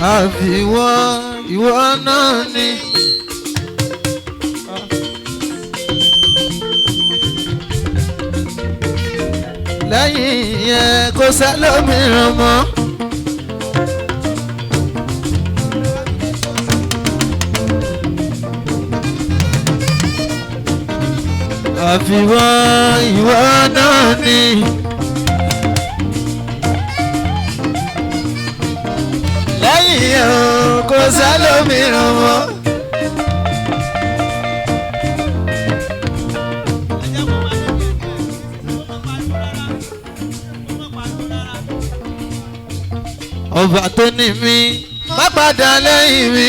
Àfiwọ́ ìwọ náà ni. Lẹ́yìn ìyẹn kò sẹ́lòmíràn mọ́. Àfiwọ́ ìwọ náà ni. Lẹ́yìn ìyẹn kò sẹ́lòmíràn mọ́. Ọba tó ní mi má padà lẹ́yìn mi,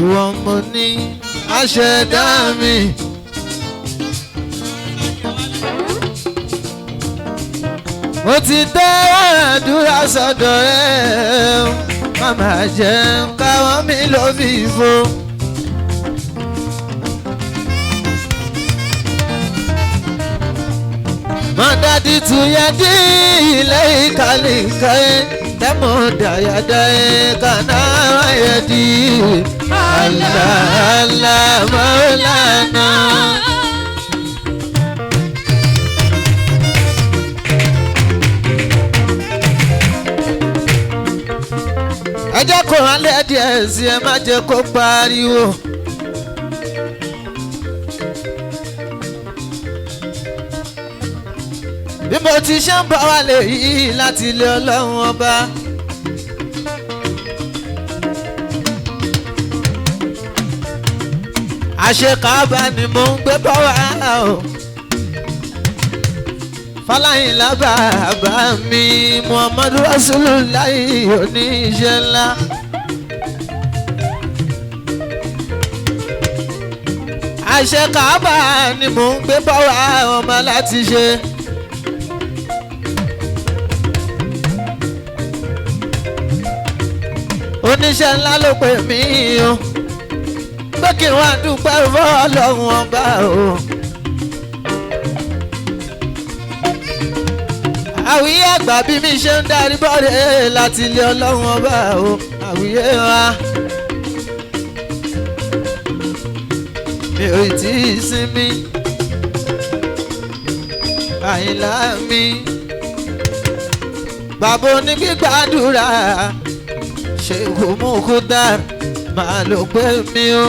ìwọ mo ní aṣẹ̀dá mi. Mo ti tẹ́ àdúrà sọ́dọ̀ ẹ, má má jẹ́ káwọn mi ló fi fo. Mọ̀dádì tuyẹ̀dí ilé ìkàlìkà ẹ̀ tẹ́mọ̀ dàyàdà ẹ̀ kàná ayẹ̀dí àlàálà mọ́lànà. Ẹ jẹ́ kó hàn díẹ̀ sí ẹ má jẹ́ kó pariwo. Bí mo ti ṣe ń bọ̀ wá lè yí láti ilé Ọlọ́run ọba. Àṣekábà ni mò ń gbé bọ̀ wá o. Fáláyìnlá bàbá mi Muhammadu Rasulullahi oníṣẹ́ ńlá. Àṣekábà ni mò ń gbé bọ̀ wá ọmọ láti ṣe. Oníṣẹ́ ńlá ló pè mí o, pé kí n wá dúpẹ́ fọ́lọ́run ọba o. Àwíyé àgbà bí mi ṣe ń darí bọ́ọ̀rẹ́ láti ilé Ọlọ́run ọba o, àwíyé wa. Mi ò tí ì sinmi, Àyìnlá mi, bàbá onígbígbàdúrà. Sheikh Mukhtar máa ló pé mi o.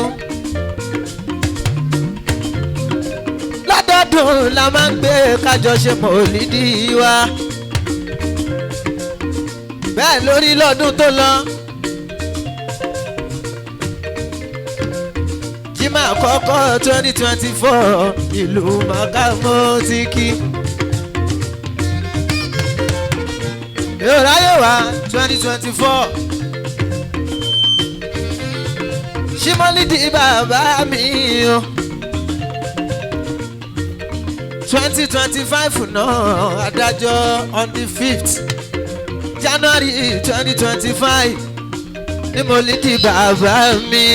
Lọ́dọọdún la máa ń gbé kájọ ṣe mọ̀lídì wa. Bẹ́ẹ̀ lórí lọ́dún tó lọ. Jímọ̀ àkọ́kọ́ 2024 ìlú Màkà mo ti kí. Mi ò ráyè wá 2024. Ṣímọ́lídì bàbá mi o. 2025 náà adájọ́ on the 5th January 2025 ní mọ̀lídì bàbá mi.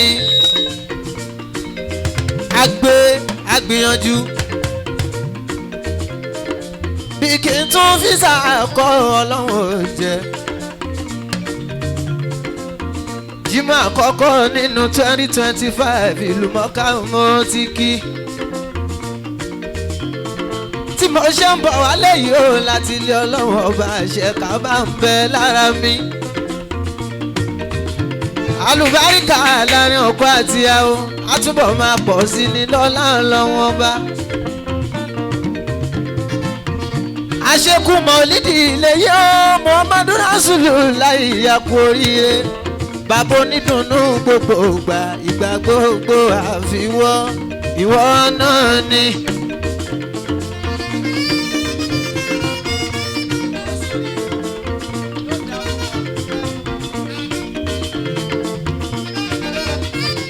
Agbe agbìyànjú bí kí n tún físà kọ́ Ọlọ́run jẹ. Jímọ̀ àkọ́kọ́ nínú 2025 ìlú Mọ́ká mo ti kí. Tí mo ṣe ń bọ̀ wálé yìí o láti ilé Ọlọ́run ọba àṣẹ ká bá ń bẹ lára mi. Àlùbáríkà láàrin ọkọ àti ìyàwó á túbọ̀ máa pọ̀ sí ní lọ́lá Ọlọ́run ọba. Àṣekú mọ̀lídìí ilé yóò Muhammadu Rasulullahi kú oríire. Bàbá onídùnnú gbogbo ìgbà ìgbà gbogbo àfiwọ́ ìwọ náà ni.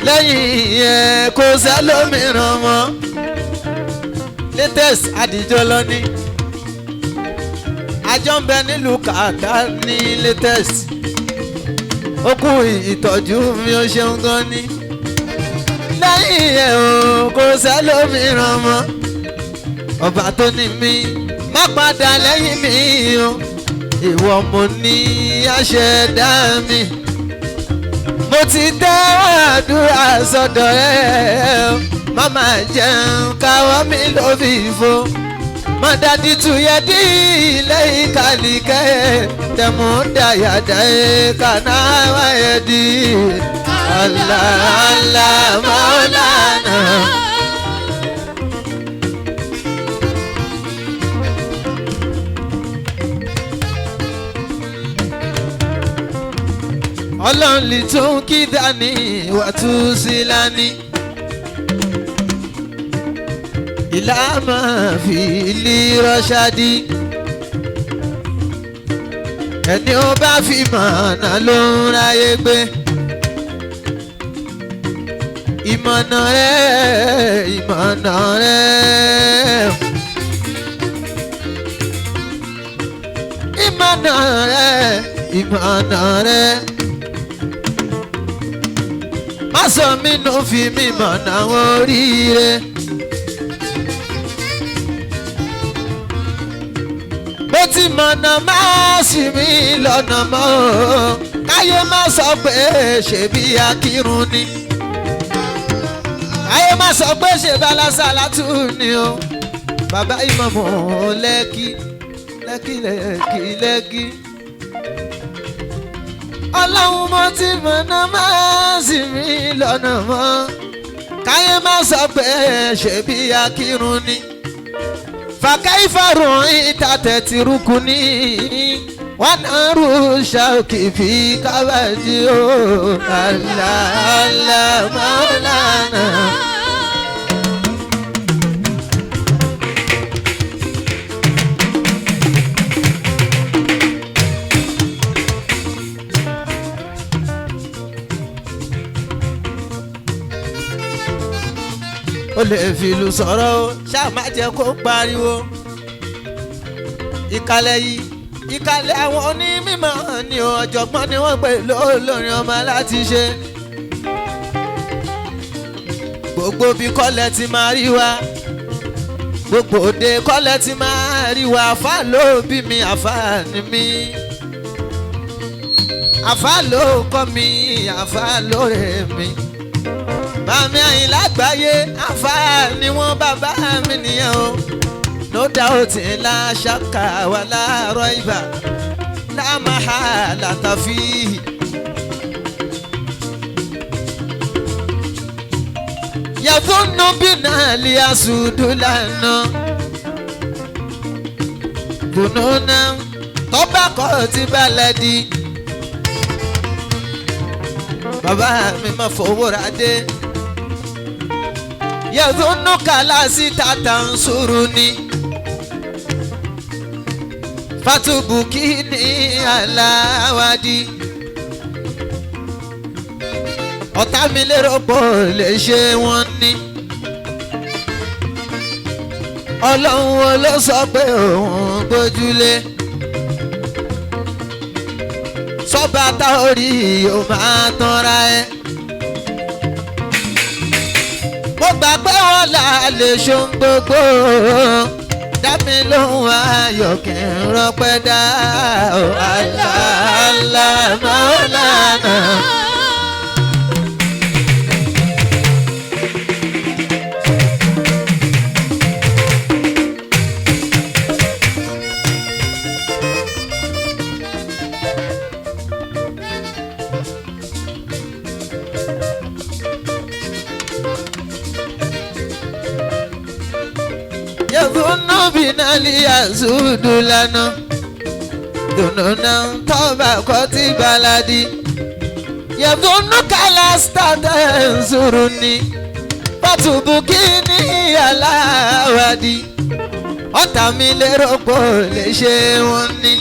Lẹ́yìn ìyẹn kò sẹ́lòmíràn mọ́. Latest àdìjọ lọ ní. Àjọ ń bẹ nílùú kàkà ní latest. Ó kú ìtọ́jú mi ó ṣeun gan ni. Lẹ́yìn ẹ̀ o kò sẹ́lòmíràn mọ́. Ọba tó ní mi má padà lẹ́yìn mi o. Ìwọ mo ní àṣẹdá mi. Mo ti tẹ́wọ́ àdúrà sọ́dọ̀ rẹ. Màmá jẹun káwọ́ mi ló fi fo. Mọ̀dàdí tuyẹ̀ dí ilé ìkàlìkẹ́. Tẹ̀mú dàyàdà ẹ̀ kàná wáyé di. Allah Allah Maulana. Ọlọ́run lè tún kí dání wà tún sí lání. Ìlànà fi lè rọ́ṣáàdì. Ẹni ó bá fi mọ̀nà ló ń ráyé gbé. Ìmọ̀nà rẹ̀, ìmọ̀nà rẹ̀. Ìmọ̀nà rẹ̀, ìmọ̀nà rẹ̀. Má sọ mí nù fi mí mọ̀nà oríire. Bó ti mọ̀nà má sì mí lọ́nà mọ́ o. Káyé má sọ pé ṣebí akírun ni. Káyé má sọ pé ṣe balásàlátù ni o. Bàbá ìmọ̀mọ̀ Lẹ́kí Lẹ́kí Lẹ́kí Lẹ́kí. Ọlọ́run mo ti mọ̀nà má sì mí lọ́nà mọ́. Káyé má sọ pé ṣebí akírun ni. Fàkàìfàrùn ìtàtẹ̀ ti rúkú ní. Wọ́n náà rú ṣàkì fi kábàdí o. Allah Allah Maulana. Ó lè fìlù sọ̀rọ̀ o, ṣáà má jẹ́ kó pariwo. Ìkàlẹ̀ yìí, ìkàlẹ̀ àwọn onímọ̀ ni ọ̀jọ̀gbọ́n ni wọ́n pè lólórin ọmọ láti ṣe. Gbogbo bí kọ́lẹ̀ ti máa rí wa, gbogbo òde kọ́lẹ̀ ti máa rí wa. Àfá ló bí mi, àfá ni mí. Àfá ló kọ́ mi, àfá ló rẹ̀ mi. Bàmí Àyìnlá àgbáyé, àfá ni wọ́n, bàbá mi nìyẹn o. No doubt la shaka wala raiba la mahalata fihi. Yadhunnu bina liyasudu lana. Dununa tọ́ba kọ́ ti balẹ̀ di. Bàbá mi máa fowó ra dé. Yadhunnu kàlásì tata ń sùúrù ni. Fatubuki ní aláwádìí. Ọ̀tá mi lérò pọ̀ lè ṣe wọ́n ní. Ọlọ́run ló sọ pé òun gbójúlé. Sọ́ba tá orí yóò máa tanra ẹ. Mo gbà pé wọ́n là lè ṣohun gbogbo. Dá mi lóhùn ayọ̀ kí n rọpẹ́ dá o. Allah Allah Maulana. Yadhunnu bina liyasudu lana. Dununa tọ́ba kọ́ ti baladi. Yadhunnu kalasta tanzuruni. Fatubuki ní aláwádìí. Ọ̀tá mi lérò pé ó lè ṣe wọ́n ní.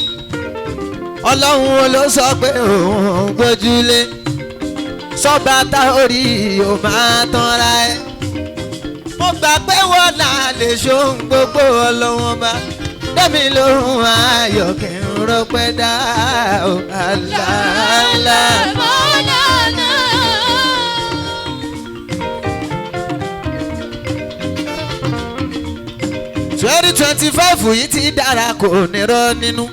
Ọlọ́run ló sọ pé òun gbójúlé. Sọ́ba tá orí ò máa tanra ẹ. Mo gbà pé wọ́n là lè ṣohun gbogbo ọlọ́wọ́n bá. Dẹ́mi lóhùn ayọ̀ kí n rọpẹ́ dá o. Allah Allah. Maulana. 2025 yìí ti dára kò ní rọ nínú.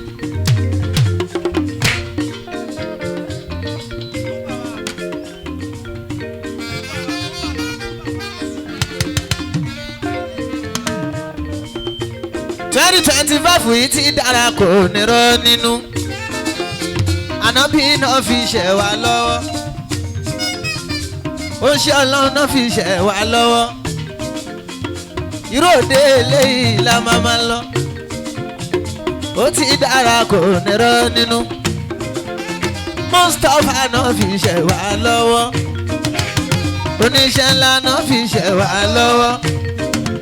2025 yìí ti dára kò nírọ́ nínú. Ànábì náà fi ṣẹ̀ wá lọ́wọ́. Ó ṣe Ọlọ́run náà fi ṣẹ̀ wá lọ́wọ́. Irú òde eléyìí la máa máa lọ. Ó ti dára kò nírọ́ nínú. Mustapha náà fi ṣẹ̀ wá lọ́wọ́. Oníṣẹ́ ńlá náà fi ṣẹ̀ wá lọ́wọ́.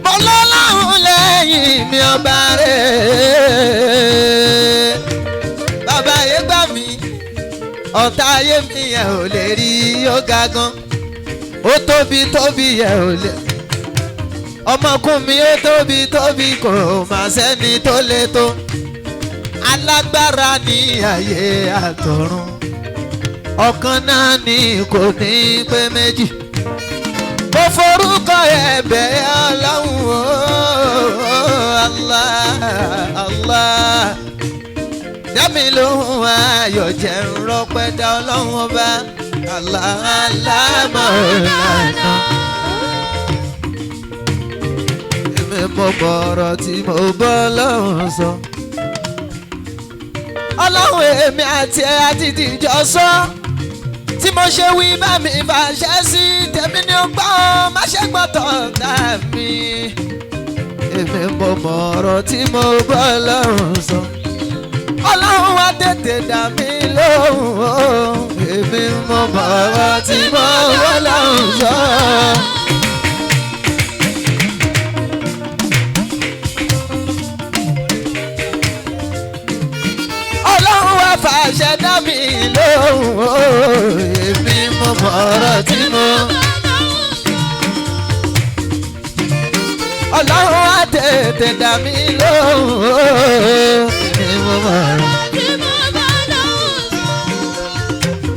Mo lọ́lọ́run lẹ́yìn mi ọba rẹ̀. Bàbá ayé gbà mí, ọ̀tá ayé mi yẹn ò lè rí ó ga gan. Ó tóbi tóbi yẹn ò lè. Ọmọkùnrin mi ó tóbi tóbi kò má sẹ́ni tó lè tó. Alágbára ní ayé àtọ̀run. Ọ̀kan náà ni kò ní pé méjì. Mo forúkọ ẹ̀bẹ̀ Ọlọ́run o, Allah Allah. Dámi lóhùn ayọ̀ jẹ́ ń rọpẹ́ dá Ọlọ́run ọba. Allah Allah Maulana. Èmi mo bọ̀rọ̀ tí mo bọ́ Ọlọ́run sọ. Ọlọ́run èmi àti ẹ àti tìjọ sọ. Tí mo ṣe wí bá mi fàṣẹ sí tèmi ni ó gbọ́ má ṣe gbọ́ tọ̀tà mi. Èmi mo mọ̀rọ̀ tí mo bọ́ Ọlọ́run sọ. Ọlọ́run wá tètè dá mi lóhùn o. Èmi mo mọ̀rọ̀ tí mo bọ́ Ọlọ́run sọ. Ọlọ́run wá fàṣẹ dá mi lóhùn o. Èmi mo mọ̀rọ̀ tí mo. Ọlọ́run wá tètè dá mi lóhùn o. Èmi mo mọ̀rọ̀.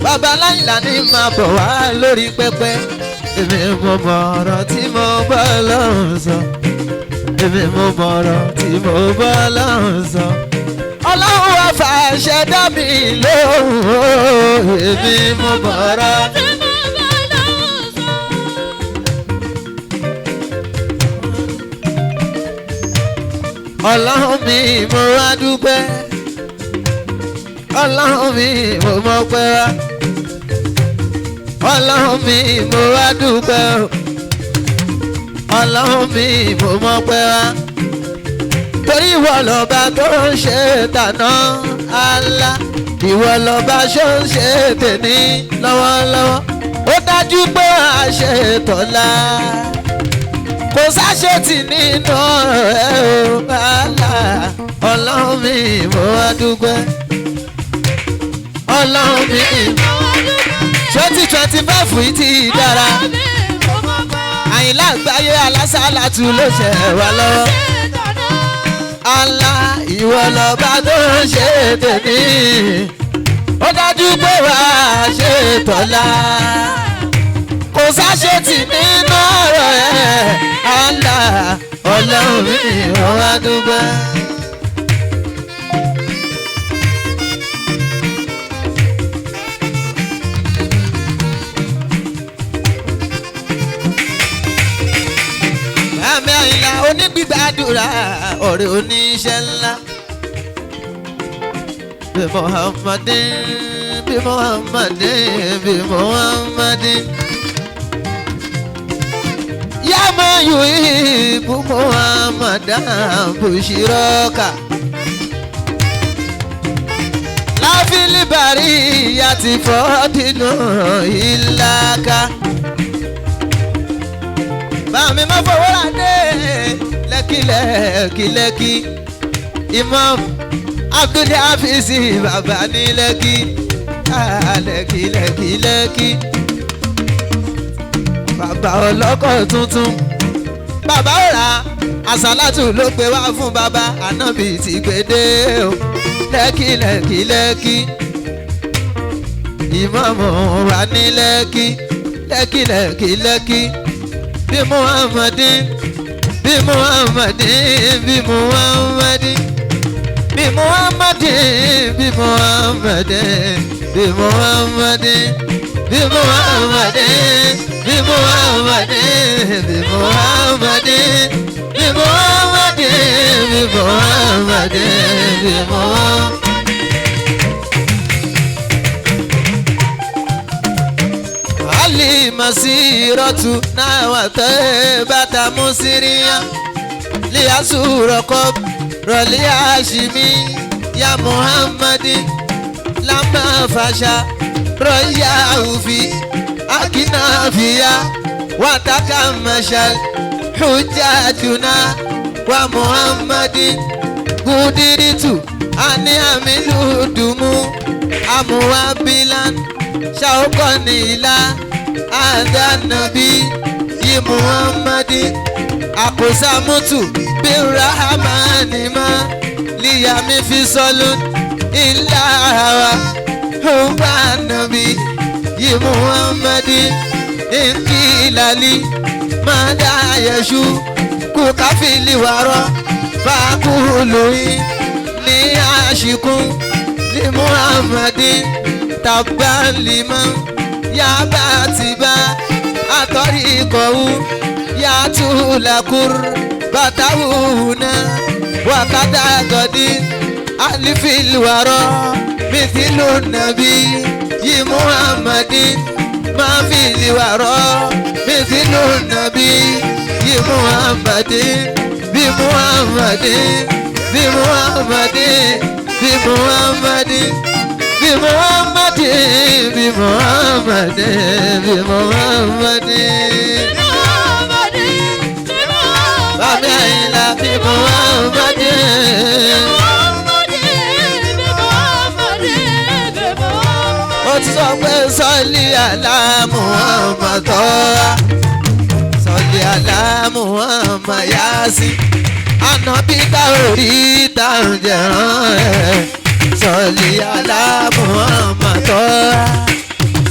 Bàbá Láyìnlá ní máa bọ̀ wá lórí pẹpẹ. Èmi mo mọ̀rọ̀ tí mo bá Ọlọ́run sọ. Èmi mo mọ̀rọ̀ tí mo bá Ọlọ́run sọ. Ọlọ́run wá fàṣẹ dá mi lóhùn o. Èmi mo mọ̀rọ̀. Ọlọ́run mi mo wá dúpẹ́. Ọlọ́run mi mo mọpẹ́ wá. Ọlọ́run mi mo wá dúpẹ́ o. Ọlọ́run mi mo mọpẹ́ wá. Torí ìwọ lọ́ba tó ń ṣe tàná Allah. Ìwọ lọ́ba ṣó ń ṣe tèmi lọ́wọ́lọ́wọ́. Ó dájú pé a ṣe tọ́lá. Kò sáṣetì nínú ẹ̀ o Allah. Ọlọ́run mi mo wá dúpẹ́. Ọlọ́run mi 2025 yìí ti dára. Àyìnlá àgbáyé alásàlátù ló ṣe wá lọ́wọ́. Allah ìwọ lọ́ba tó ń ṣe tèmi. Ó dájú pé wà á ṣe tọ́lá. Kò sáṣetì nínú ọ̀rọ̀ ẹ̀ Allah. Ọlọ́run mi mo wá dúpẹ́. Àmì Àyìnlá onígbígbàdúrà ọ̀rẹ́ oníṣẹ́ ńlá. Bí Muhammadin, bí Muhammadin, bí Muhammadin. Yá máa yù ibú Muhammadan bushiraka. Láfílì bàrí ìyá ti fọ́ dínú ìlàkà. Bàmí má fọwọ́ rà dé lẹ́kí lẹ́kí lẹ́kí. Imam Abdul Hafiz bàbá ní lẹ́kí. Lẹ́kí lẹ́kí lẹ́kí. Bàbá ọlọ́kọ̀ tuntun. Bàbá ọ̀rà àsálàtù ló gbé wá fún bàbá ànábì tí gbé dé o. Lẹ́kí lẹ́kí lẹ́kí. Ìmáàmù wa ní lẹ́kí lẹ́kí lẹ́kí lẹ́kí. Bí Muhammadin, bí Muhammadin, bí Muhammadin, bí Muhammadin, bí Muhammadin, bí Muhammadin, bí Muhammadin, bí Muhammadin, bí Muhammadin, bí Muhammad bi Muhammad bi Muhammad. Ali masiratu na wa bata musiria li asura qab rali hashimi ya Muhammadi lama fasha roya ufi akinafiya watakamashal hujjatuna wa Muhammadi gudiritu ani amiludumu amuwabilan shaukonila adanabi yi Muhammadi akosamutu birahamanima liyami fisolun ilawa huwanabi yi Muhammadi inkilali madayashu kukafiliwaro fakului ni ashikun li Muhammadi tabalima yabatiba atorikowu yatulakur batawuna wakadagodi alifilwaro mithilu nabi yi Muhammadi mafiliwaro mithilu nabi yi Muhammadi bi Muhammadi bi Muhammadi bi Muhammadi bi Muhammadi bi Muhammadi bi Muhammadi Bàbá Àyìnlá bi Muhammadi. Ó ti sọ pé sọ́ọ̀lì àlá Muhammad tọ́ra sọ́ọ̀lì àlá Muhammad yásí ànábì tá orí tá ń jẹ̀rán ẹ̀ sọ́ọ̀lì àlá Muhammad tọ́ra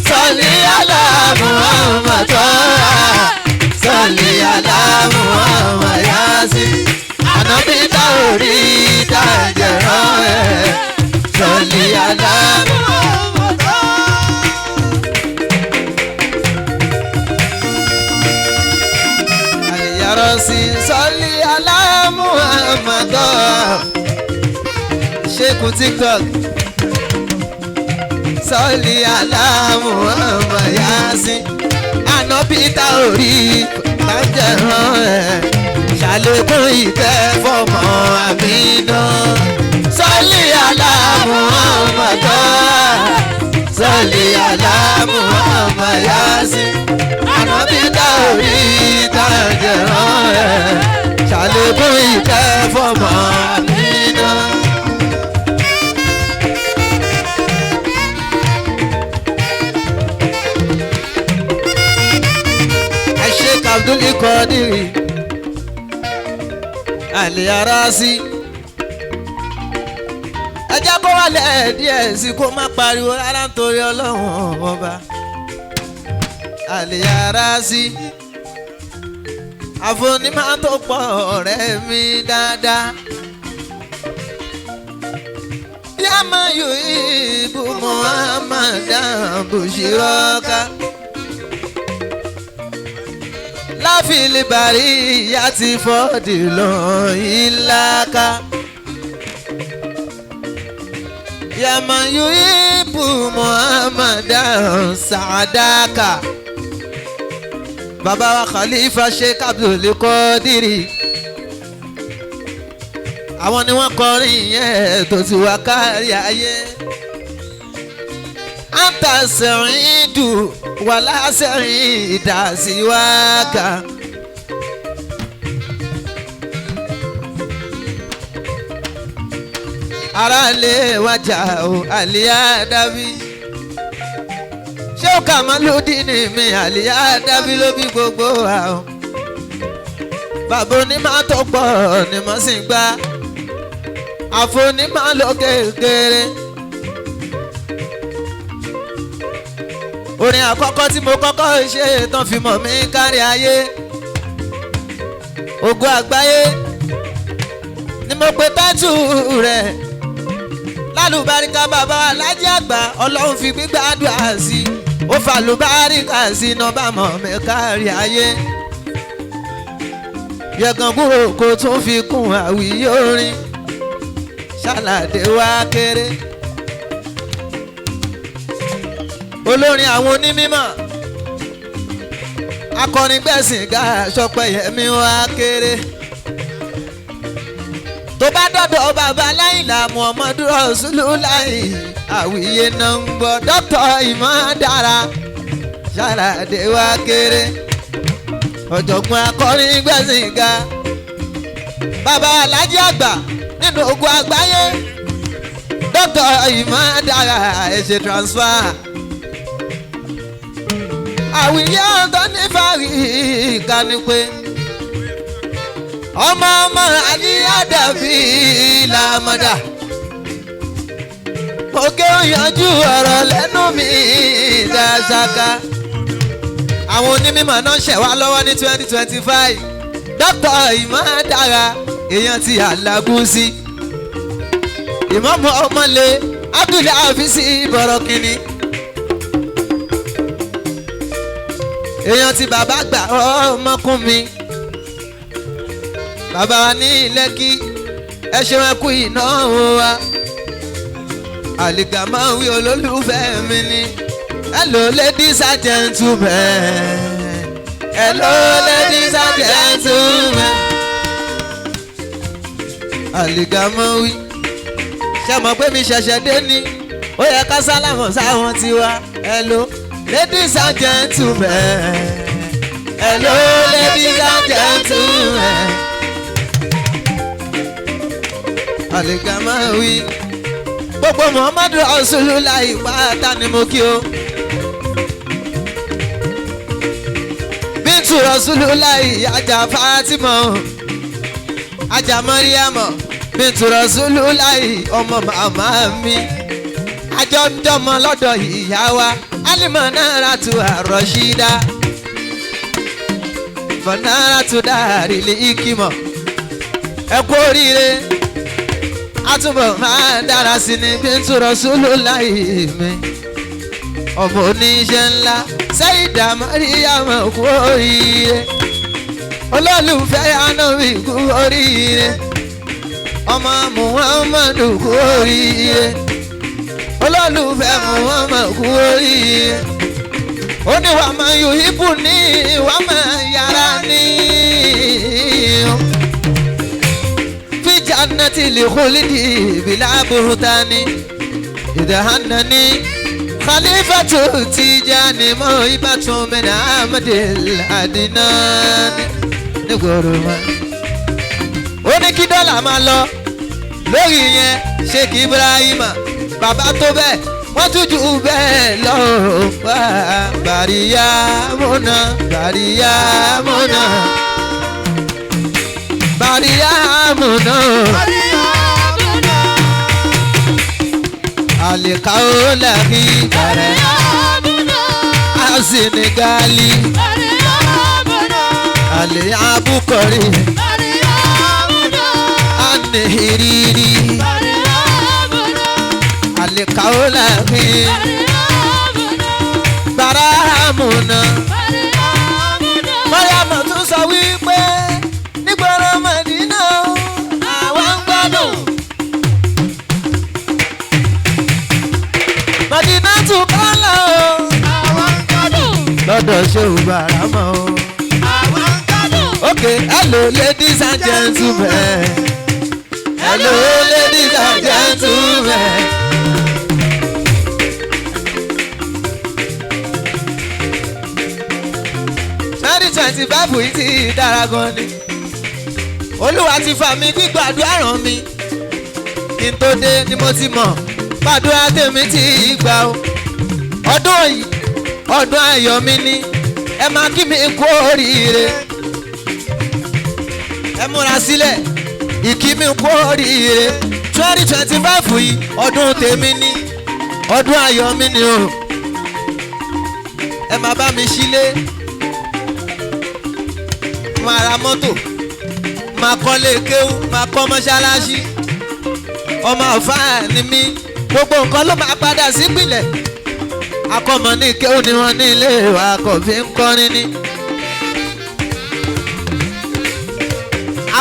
sọ́ọ̀lì àlá Muhammad tọ́ra sọ́ọ̀lì àlá Muhammad yásí ànábì tá orí tá ń jẹ̀rán ẹ̀ sọ́ọ̀lì àlá Muhammad tọ́ra. Yarasi sọ́lí alá Muhammad ṣékù TikTok sọ́lí alá Muhammad yasin ànábì tá orí bàjẹ́rán ẹ̀ ṣàlékún ìtẹ́ fọmọ àmínà sọ́lí alá Muhammad sọ́lí alá Muhammad yasin ànábì tá orí jẹ̀rán ẹ̀ ṣàlékún ìkẹ́ fọmọ àmínà. Sheikh Abdul Qadir Al-Yarasi ẹ jẹ́ kó wálẹ̀ díẹ̀ sí kó má pariwo rárá nítorí Ọlọ́run ọba Al-Yarasi àfọ̀nímọ̀ tó pọ̀ ọ̀rẹ́ mi dáadáa. Yàmá yóò ibù Muhammadan bushiraka. Láfìlì bàrí ìyá ti fọ́ọ̀dì lọ ìlàkà. Yàmá yóò ibù Muhammadan sàdákà. Bàbá wa Khalifa Sheikh Abdul Qadiri àwọn ni wọ́n kọrin yẹn tó ti wá kárí ayé. Anta sẹ̀rìn dù wà lásẹ̀rìn ìdásíwáka. Ara lè wájà o, àlìyá dábí. Ṣé ó kà máa lódì ní mi àlìyá dábí ló bí gbogbo wa o. Bàbá onímọ̀ tó pọ̀ ni mo sì ń gbá. Àfonímọ̀ ló kékeré. Orin àkọ́kọ́ tí mo kọ́kọ́ ṣe tán fi mọ̀ mí kárí ayé. Ògo àgbáyé ni mo pe tátù rẹ̀. Lálùbáríkà bàbá alájí àgbà Ọlọ́run fi gbígbàdúrà sí i. Ó fàlùbáríkà sí iná bá mọ̀ mí kárí ayé. Yẹ̀gàn kúrò kó tún fi kún àwíyé orin. Ṣàlàdé wá kéré. Olórin àwọn onímọ̀. Akọrin gbẹ̀sìn ga Ṣọpẹ́yẹmí wá kéré. Tó bá dọ̀dọ̀ bàbá Láyìnlá Muhammadu Rasulullahi àwíyé náà ń gbọ́ dókítà ìmọ̀ dára Ṣàlàdé wá kéré. Ọ̀jọ̀gbọ́n akọrin gbẹ̀sìn ga bàbá Aláàjì àgbà nínú ogun àgbáyé dókítà ìmọ̀ dára ẹ ṣe transfer. Àwíyé ọ̀tọ̀ ní fàárí ìkànnì pé ọmọ ọmọ àdàbí làmọ́dà òkè òyànjú ọ̀rọ̀ lẹ́nu mi dáṣáká. Àwọn onímọ̀ náà ṣẹ̀ wá lọ́wọ́ ní 2025 dókítà ìmọ̀ dára èèyàn ti Alágúnsí ìmọ̀mọ́ ọmọlé Abdullahi Afisi Bọ̀rọ̀kìnní èèyàn ti bàbá gbà ọmọkùn mi bàbá wa ní Lẹ́kì ẹ ṣeun ẹ kú ìnáwó wa àlìgà máa ń wí olólùfẹ́ mi ni. Hello ladies and gentlemen, hello ladies and gentlemen. Àlìgà máa ń wí ṣe mọ̀ pé mi ṣẹ̀ṣẹ̀ dé ni ó yẹ ká sálámọ̀ sáwọn tiwa. Hello ladies and gentlemen, hello ladies and gentlemen. Àlìgà máa ń wí gbogbo Muhammadu Rasulullahi pátá ni mo kí o. Bíntu Rasulullahi ajá Fatima ajá Mariama Bíntu Rasulullahi ọmọ màmá mi àjọ ń jọmọ lọ́dọ̀ ìyá wa Alimanaratu Arọ́ṣídá Mọ̀nàràtú Dàrílì Ikimọ̀ ẹ kú oríire àtúbọ̀ máa dára sí ni Bíntu Rasulullahi mi ọmọ oníṣẹ́ ńlá Sayyida Mariama kú oríire olólùfẹ́ Ànábì kú oríire ọmọ Muhammadu kú oríire olólùfẹ́ Muhammadu kú oríire ó ní wàá máa yọ ibù ní wàá máa yára ní jannati likhulidi bila buhtani idhanani khalifatu tijani moibatu min amadil adinani nigoroma. Ó ní kí dọ́là máa lọ lórí yẹn Sheikh Ibrahima bàbá tó bẹ́ẹ̀ wọ́n tún jù bẹ́ẹ̀ lọ wá bàríyá múná bàríyá múná. Mariamuna Alikaolaki Asinegali Aliabukori Anihiriri Alikaolaki Barahamuna Mariamu tún sọ wípé nígboro Mádínà àwa ń gbádùn. Mádínà tún kọ́lá o. Àwa ń gbádùn. Lọ́dọ̀ Ṣéhù Bàrámọ̀ o. Àwa ń gbádùn. Okay, hello ladies and gentlemen. Hello ladies and gentlemen. (2025) yìí ti dára gan ni. Olúwa ti fà mí gbígbàdúrà ràn mí. Kí n tó dé ni mo ti mọ̀ gbàdúrà tèmi ti gbà o. Ọdún yìí ọdún ayọ̀ mi ni ẹ máa kí mi kú oríire. Ẹ múra sílẹ̀ ìkí mi kú oríire. 2025 yìí ọdún tèmi ni ọdún ayọ̀ mi ni o. Ẹ máa bá mi sílé, máa ra mọ́tò, máa kọ́lé kéwú, máa kọ́ mọ́ṣáláṣí. Ọmọ àfáà ni mí, gbogbo nǹkan ló máa padà sípìlẹ̀. Akọ́mọ ní kéwú ni wọ́n ní ilé wa kò fi ń kọrin ni.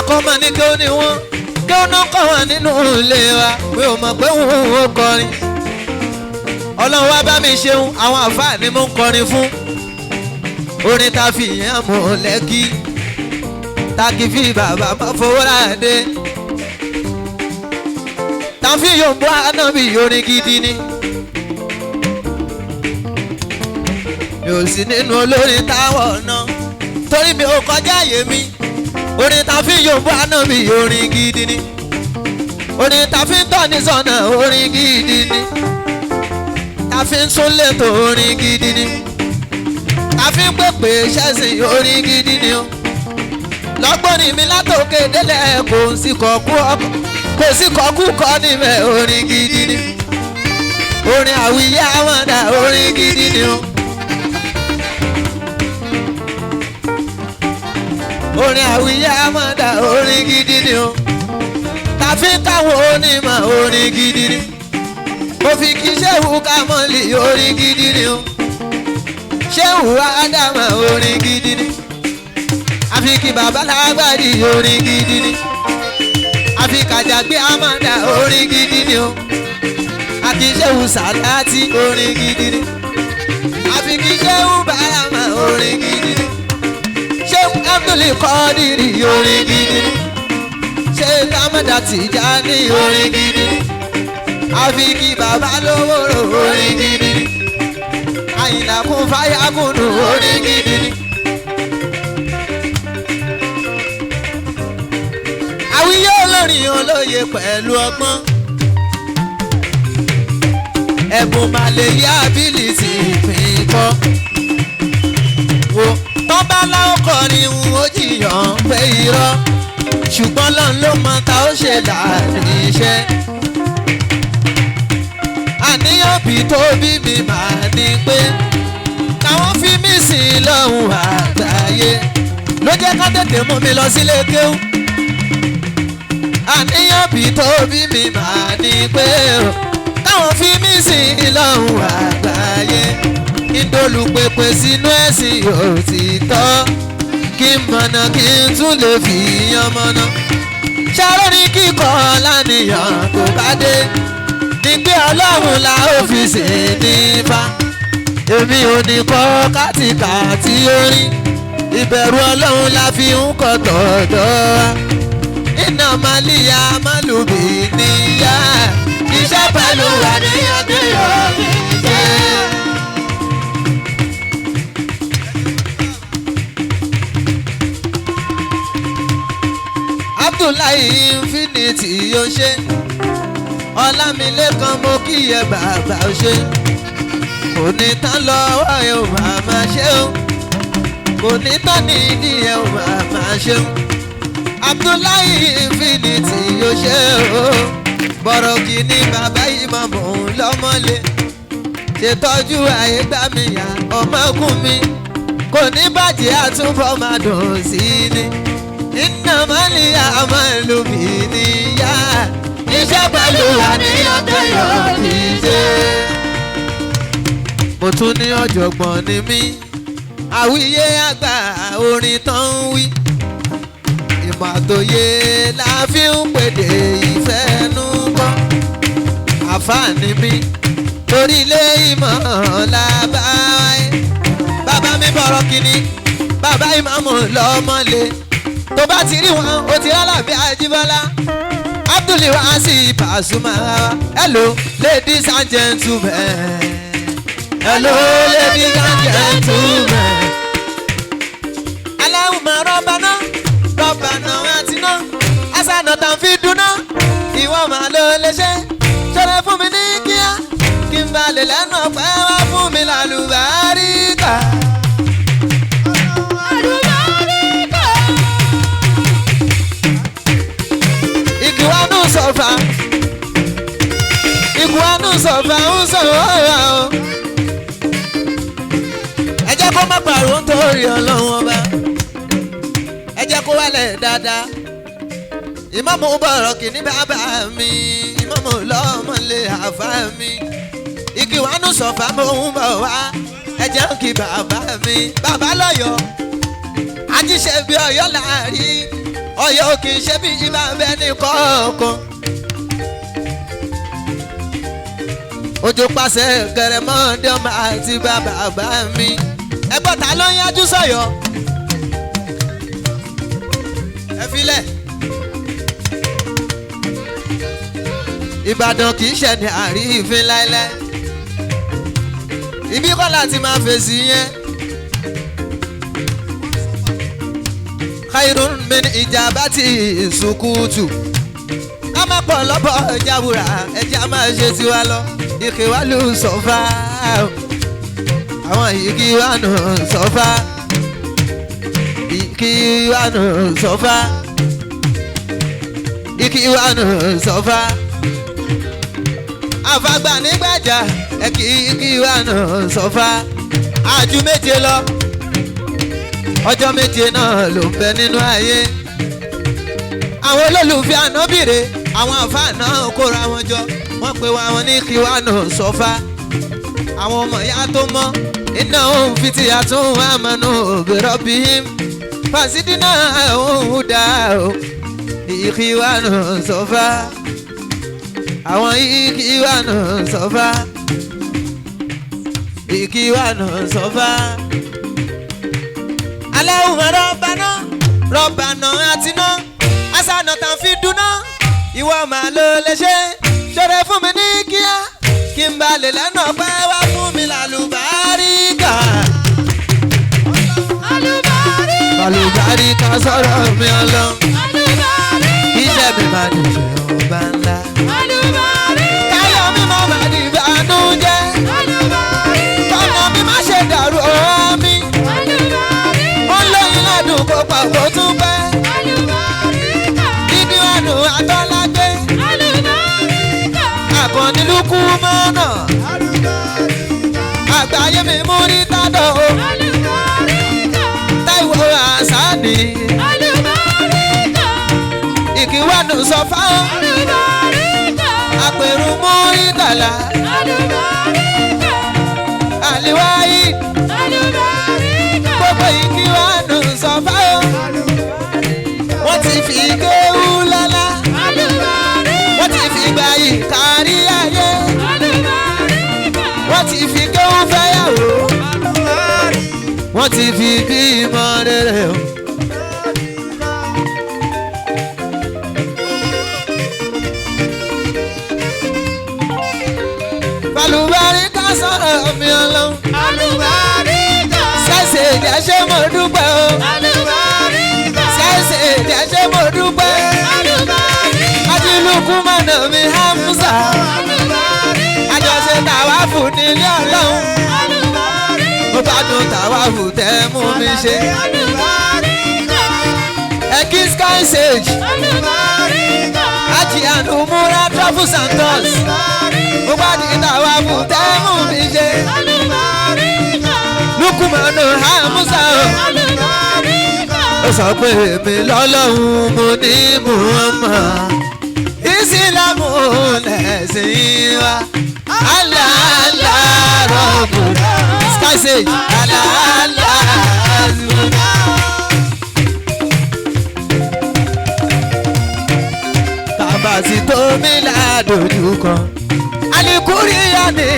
Akọ́mọ ní kí ó ní wọ́n kí ó ná kọ́ wọn nínú ilé wa, mi ò mọ̀ pé òun ò kọrin. Ọlọ́run wá bá mi ṣeun, àwọn àfáà ni mo ń kọrin fún. Orin ta fi yẹn mọ̀ lẹ́kí, ta kì í fi bàbá mọ́ fowó ráde. Ta fi yòǹbó ànábì orin gidi ni. Mi ò sí nínú olórin táwọn ọ̀nà, torí mi ò kọjá àyè mi. Orin ta fi yòǹbó ànábì orin gidi ni. Orin ta fi ń tọ́ni sọ́nà orin gidi ni. Ta fi ń súnlé tó orin gidi ni. Ta fi ń pèpè ṣẹ́sìn orin gidi ni o. Lọ́gbọ́n ni mi látòkè délẹ̀ kò sí kọ̀kú ọkọ̀ kò sí kọ̀kú kọ́ níbẹ̀ orin gidi ni. Orin àwíyé àwọn dà orin gidi ni o. Orin àwíyé àwọn dà orin gidi ni o. Ta fi ń káwọn onímọ̀ orin gidi ni. Mo fi kí Ṣéhù Kámọ́lì orin gidi ni o. Ṣéhù Ádámà orin gidi ni. Àfi kí bàbá Lágbàdì orin gidi ni. Àfi Kàjàgbé Amanda orin gidi ni o. Àti Ṣéhù Sàláàtì orin gidi ni. Àfi kí Ṣéhù Bàrámà orin gidi ni. Ṣéhù Abdul Kọ́dìrì orin gidi ni. Ṣéhù Amada Tìjání orin gidi ni. Àfi kí bàbá Lówóró orin gidi ni. Àyìnlá kún fáyà kùnú orin gidi ni. Àwíyé olórin olóye pẹ̀lú ọgbọ́n. Ẹ̀bùn màlẹ̀ yá ability mi kọ́. Wo tọ́ba láwọn kọrin ń ó jiyàn pé irọ́. Ṣùgbọ́n lọ́n ló mọ ta ó ṣe láàrin iṣẹ́. Àníyàn bí tó bí mi máa ní pé káwọn fi mí sí lọ́hùn àgbáyé. Ló jẹ́ ká tètè mú mi lọ sílé kéwú. Àníyàn bí tó bí mi máa ní pé o káwọn fi mí sí lọ́hùn àgbáyé. Kí n dolùpèpè sínú ẹ̀sìn òtítọ́. Kí n mọ̀nà kí n tún lè fi yan mọ̀nà. Ṣàròrí kíkọ́ lánìyàn tó bá dé. Ní pé Ọlọ́run la ó fi sìn nípa. Èmi ò ní kọ́ kátìkàtì orin. Ìbẹ̀rù Ọlọ́run la fi ń kọ́ tọ̀dọ̀ wa. Iná màlíya màlúbì níyà. Iṣẹ́ pẹ̀lú àníyàn tí yóò fi ṣe. Abdullahi Infinity yóò ṣe. Ọlámilékan mo kí ẹ bàbá ó ṣe. Kò ní tán lọ́wọ́ ẹ ò máa ṣe o. Kò ní tán ní ìdí ẹ ò máa ṣe o. Abdullahi Infinity yóò ṣe o. Bọ̀rọ̀ kìíní bàbá ìmọ̀mù lọ́mọlé. Ṣètọ́jú àyè gbà mí yá ọmọkùn mi. Kò ní bàjẹ́ àtúbọ̀ máa dùn sí ni. Iná màlíya màlúbì níyà. Iṣẹ́ pẹ̀lú àníyàn tó yọ̀ ní ṣe. Mo tún ní ọ̀jọ̀gbọ́n ni mí. Àwíyé àgbà orin tán ń wí. Ìmọ̀ àtòyé la fi ń pèdè ìfẹ́ nú kọ́. Àfààní mi torí ilé ìmọ̀ la bá wáyé. Bàbá mi bọ̀rọ̀ kìíní, bàbá ìmáàmù lọ́mọlé. Tó bá ti rí wọn, ó ti rálàbí Ajíbọ́lá. Abdul Wasi Pasuma. Hello ladies and gentlemen. Hello ladies and gentlemen. Allahumma rabbana rabbana atina hasanatan fid dunya. Ìwọ máa ló lè ṣe. Ṣọlá fún mi ní kíá. Kí n bá lè lẹ́nu ọ̀pẹ́ wá fún mi lálùbáríkà. Àlùbáríkà. Ìkìwánú sọ̀fà. Ìkìwánú sọ̀fà ń sọ̀rọ̀ ọ̀rọ̀ o. Ẹ jẹ́ kó má pàrọ̀ nítorí Ọlọ́run ọba. Ẹ jẹ́ kó wálẹ̀ dáadáa. Ìmáàmù bọ̀rọ̀ kìíní bàbá mi. Ìmáàmù lọ́mọlé àfá mi. Ìkìwánú sọ̀fà mò ń bọ̀ wá. Ẹ jẹ́ kí bàbá mi. Bàbá lọ́yọ̀ọ́. Ajíṣe bí Ọ̀yọ́ láàrí. Ọ̀yọ́ kì í ṣe bí ibà bẹ́ẹ̀ ní kọ̀ọ̀kan. Ojú pàṣẹ kẹrẹmọdé ọmọ àti bàbá bá mi. Ẹgbọ́n ta ló ń yájú sọ̀yọ́? Ẹ filẹ̀. Ìbàdàn kì í ṣe ní àrífín láéláé. Ibi kọ́ láti máa fèsì yẹn. Khairun min ijabati sukutu. Ká má pọ̀ lọ́bọ̀ jáwúrà, ẹja máa ṣe tiwa lọ. Ìkìwálù sọ̀fà. Àwọn ìkìwánù sọ̀fà. Ìkìwánù sọ̀fà. Ìkìwánù sọ̀fà. Àfàgbà nígbàjà ẹ̀kí ìkìwánù sọ̀fà. Àjù méje lọ. Ọjọ́ méje náà ló ń bẹ nínú ayé. Àwọn olólùfẹ́ ànábìrè, àwọn àfáà náà kóra wọn jọ. Wọ́n pe wa wọn ní kíwánù sọ́fà. Àwọn ọmọ ìyá tó mọ́ iná òun fi ti àtún àmọ́nù òbèrò bí fàṣídínà òun dá o. Ìkíwánù sọ́fà. Àwọn ìkíwánù sọ́fà. Ìkíwánù sọ́fà. Aláwọ̀ rọ́bànà rọ́bànà àtiná àṣànà tàn fi dúná ìwọ màá ló lè ṣe ṣọrẹ fún mi ní kíá kí n bá lè lẹ́nu ọpẹ́ wá fún mi lálùbáríkà. Àlùbáríkà sọ̀rọ̀ mi ọlọ́ iṣẹ́ mi máa dùn ṣe ọba ńlá. Káyọ̀ mi máa bá di ìbànújẹ́, kọ́nà mi má ṣe dàrú ọ̀rọ̀ mi. Ó lóyún ládùn kó pa kó tún pẹ́. Dídí wàdùn àtọ́lágbé. Àkànní lukú mọ́nà. Àgbáyé mi mú rí tádọ̀ o. Táíwò Àsánì. Ìkíwánù sọ fáwọn. Àpèrú mú rí tàlà. Àlìwáyé. Gbogbo ìkíwánù sọ fáwọn. Wọ́n ti fi kéwú lọ́lá. Wọ́n ti fi gba ìkárí ayé. Wọ́n ti fi kéwú fẹ́yàwó. Wọ́n ti fi bímọ rere o. Àlùbáríkà sọ̀rọ̀ mi ọlọ́run. Àlùbáríkà. Ṣẹ̀ṣẹ̀ ìjẹ́ṣẹ́ mo dúpẹ́ o. Àlùbáríkà. Ṣẹ̀ṣẹ̀ ìjẹ́ṣẹ́ mo dúpẹ́. Àlùbáríkà. Ajílùkù mọ̀nà mi Hamza. Àlùbáríkà. Àjọṣe tàwáfù nílé ọlọ́run. Àlùbáríkà. Mo gbádùn tàwáfù tẹ́ mú mi ṣe. Àlùbáríkà. Ẹ̀kí Sky Sage. Àlùbáríkà. Àjì ànúmúra Travels and Tours. Àlùbáríkà. Mo gbádùn tàwáfù tẹ́ mú mi ṣe. Àlùbáríkà. Lukumanu Hamza. Àlùbáríkà. Ó sọ pé èmi lọ́lọ́run mo ní Muhammad. Ìsìlámù lẹ̀sìn wa. Àlàálà rọ̀bù. Sky Sage. Àlàálà rọ̀bù. Bàbá ti tó mi ládòjú kan. Alikuriya ni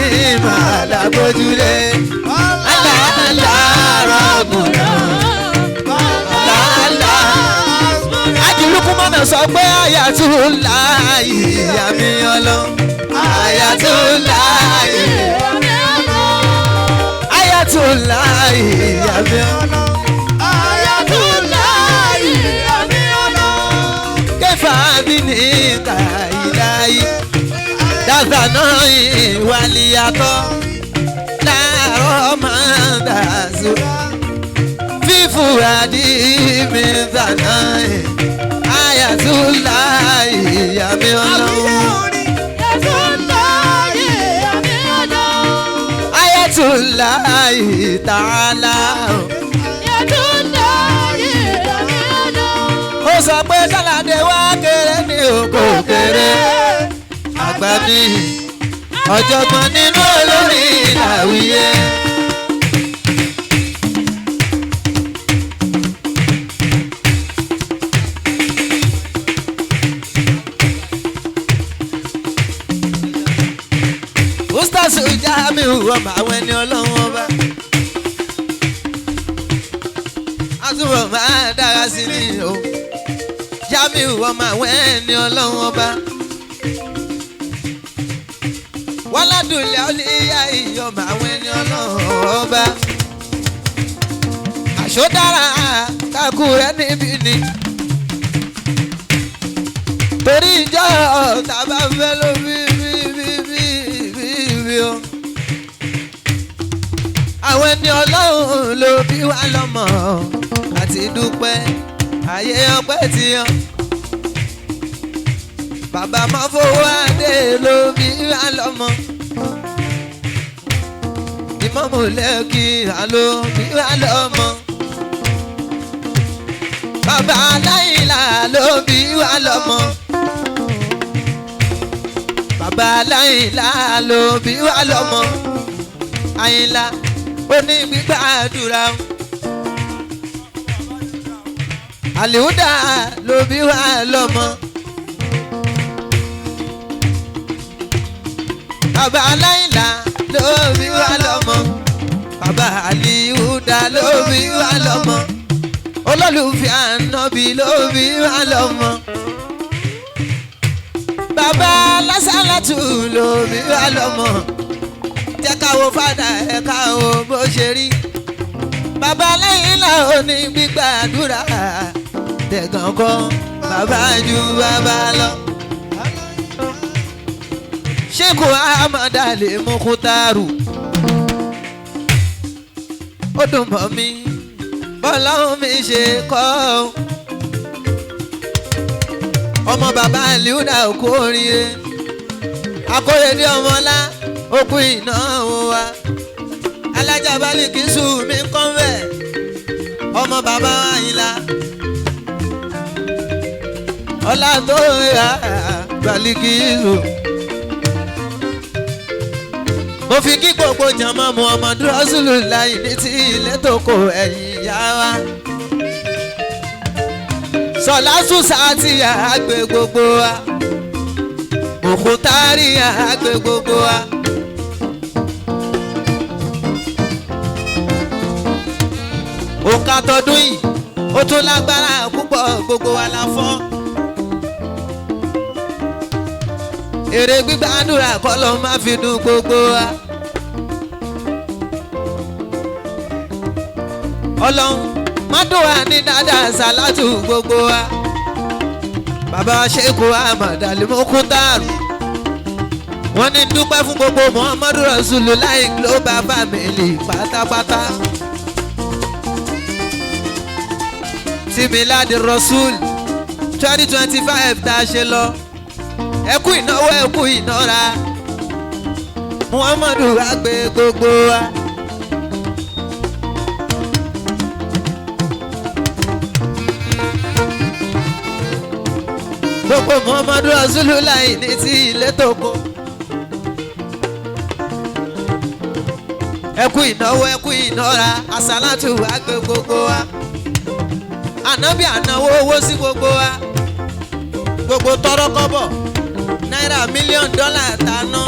màá lágbójúlé. Àlàálà rọ̀bù. Àlàálà. Ajilukumana sọ pé Ayatollah ìyá mi ọlọ́. Ayatollah Ayatollah ìyá mi ọlọ́. Kẹfà bí ní kàìláyé. Dàgbà náà ìwàlíyàtọ̀. Láàárọ̀ máa ń dàzú. Fífúra dí mi dáná. Ayatollah ìyá mi ọlọ́. Ayatollah ta'ala. Ó sọ pé sálàdé wá kéré ní oko kéré. Àgbà mi ọ̀jọ̀gbọ́n nínú olórin làwíyé. Iliasu Jamiu ọmọ àwọn ẹni ọlọ́run ọba. Àtúbọ̀ máa dára sí ni o. Jamiu ọmọ àwọn ẹni ọlọ́run ọba. Wọ́ládùnlé ọlẹ́yà ìyọ̀mọ̀ àwọn ẹni ọlọ́run ọba. Àṣọ dára kákú rẹ níbí ni. Torí ìjọ tàbá fẹ́ ló bí bí bí bí bí bí o. Àwọn ẹni ọlọ́run ló bí wá lọ́mọ àti dúpẹ́ ayé ọpẹ́ ti yan. Bàbá máa fowó adé ló bí wá lọ́mọ. Ìmọ̀mù lẹ́kì ló bí wá lọ́mọ. Bàbá aláìlá ló bí wá lọ́mọ. Bàbá aláìlá ló bí wá lọ́mọ. Àyìnlá ó ní gbígbàdúrà. Àlìhúdà ló bí wá lọ́mọ. Bàbá aláìlá ló bí wá lọ́mọ. Bàbá àlìhúdà ló bí wá lọ́mọ. Olólùfẹ́ ànábì ló bí wá lọ́mọ. Bàbá lásàlátù ló bí wá lọ́mọ. Jẹ́ ká wo fàdà ẹ̀ ká wo bó ṣe rí. Bàbá aláìlá ò ní gbígbàdúrà. Tẹ̀gàn kọ́ bàbá ju bàbá lọ. Ṣéèkù Ahmad Ali Mukhtaru. Ó dùn mọ́ mi, bọ́láhùn mi ṣe kọ́ ọ́. Ọmọ bàbá Aliuda òkú oríire. Akóredé ọmọlá òkú ìnáwó wa. Alájà Bálíkísù mi kọ́ńvẹ̀. Ọmọ bàbá Àyìnlá. Ọlá tó yà Bálíkísù. Mo fi kí gbogbo jàmọ́ Muhammadu Rasulullahi ní ti ilé tó kọ ẹ̀yìn ìyá wa. Sọlá Sùsà ti àgbẹ̀ gbogbo wa. Mùkútárì àgbẹ̀ gbogbo wa. Òǹkà tọdún yìí ó tún lágbára púpọ̀ gbogbo wa la fọ́. Èrè gbígbàdúrà kọ́ ló máa fi dùn gbogbo wa. Ọlọ́run má dùn wá ní dáadáa sàlátù gbogbo wa. Bàbá Ṣéèkù Ahmad Ali Mukhtar. Wọ́n ní dúpẹ́ fún gbogbo Muhammadu Rasulullahi global family pátápátá. Tìmíládì Rasul 2025 tá a ṣe lọ. Ẹ kú ìnáwó ẹ kú ìnára. Muhammadu wá gbé gbogbo wa. Gbogbo Muhammadu Rasulullahi ní ti ilé tó kó. Ẹ kú ìnáwó ẹ kú ìnára àsálàtù wá gbé gbogbo wa. Ànábì ànáwó owó sí gbogbo wa. Gbogbo tọrọ kọ́bọ̀ náírà mílíọ̀nù dọ́là tàná.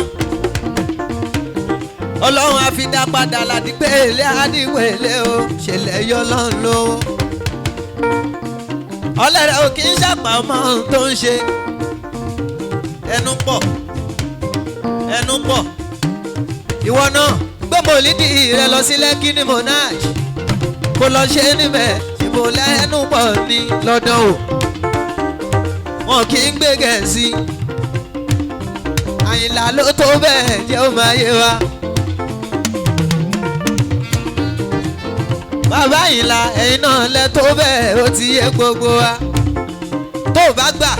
Ọlọ́run á fi dá padà ládìgbélé àdìgbélé o ṣẹlẹ̀ yọ lọ́n lówó. Ọlẹ́rẹ̀ ò kì í ṣàpamọ́ ohun tó ń ṣe. Ẹnu pọ̀ ẹnu pọ̀. Ìwọ náà gbé mòlídì rẹ lọ sí Lẹ́kí ní Monarch. Kó lọ ṣe níbẹ̀ ìbò lẹ́nu pọ̀ ní lọ́dọ̀ o. Wọn kì í gbé Gẹ̀ẹ́sì. Àyìnlá ló tó bẹ́ẹ̀ jẹ́ ó máa yé wa. Bàbá Àyìnlá ẹ̀yin náà lẹ tó bẹ́ẹ̀ ó ti yé gbogbo wa. Tó o bá gbà,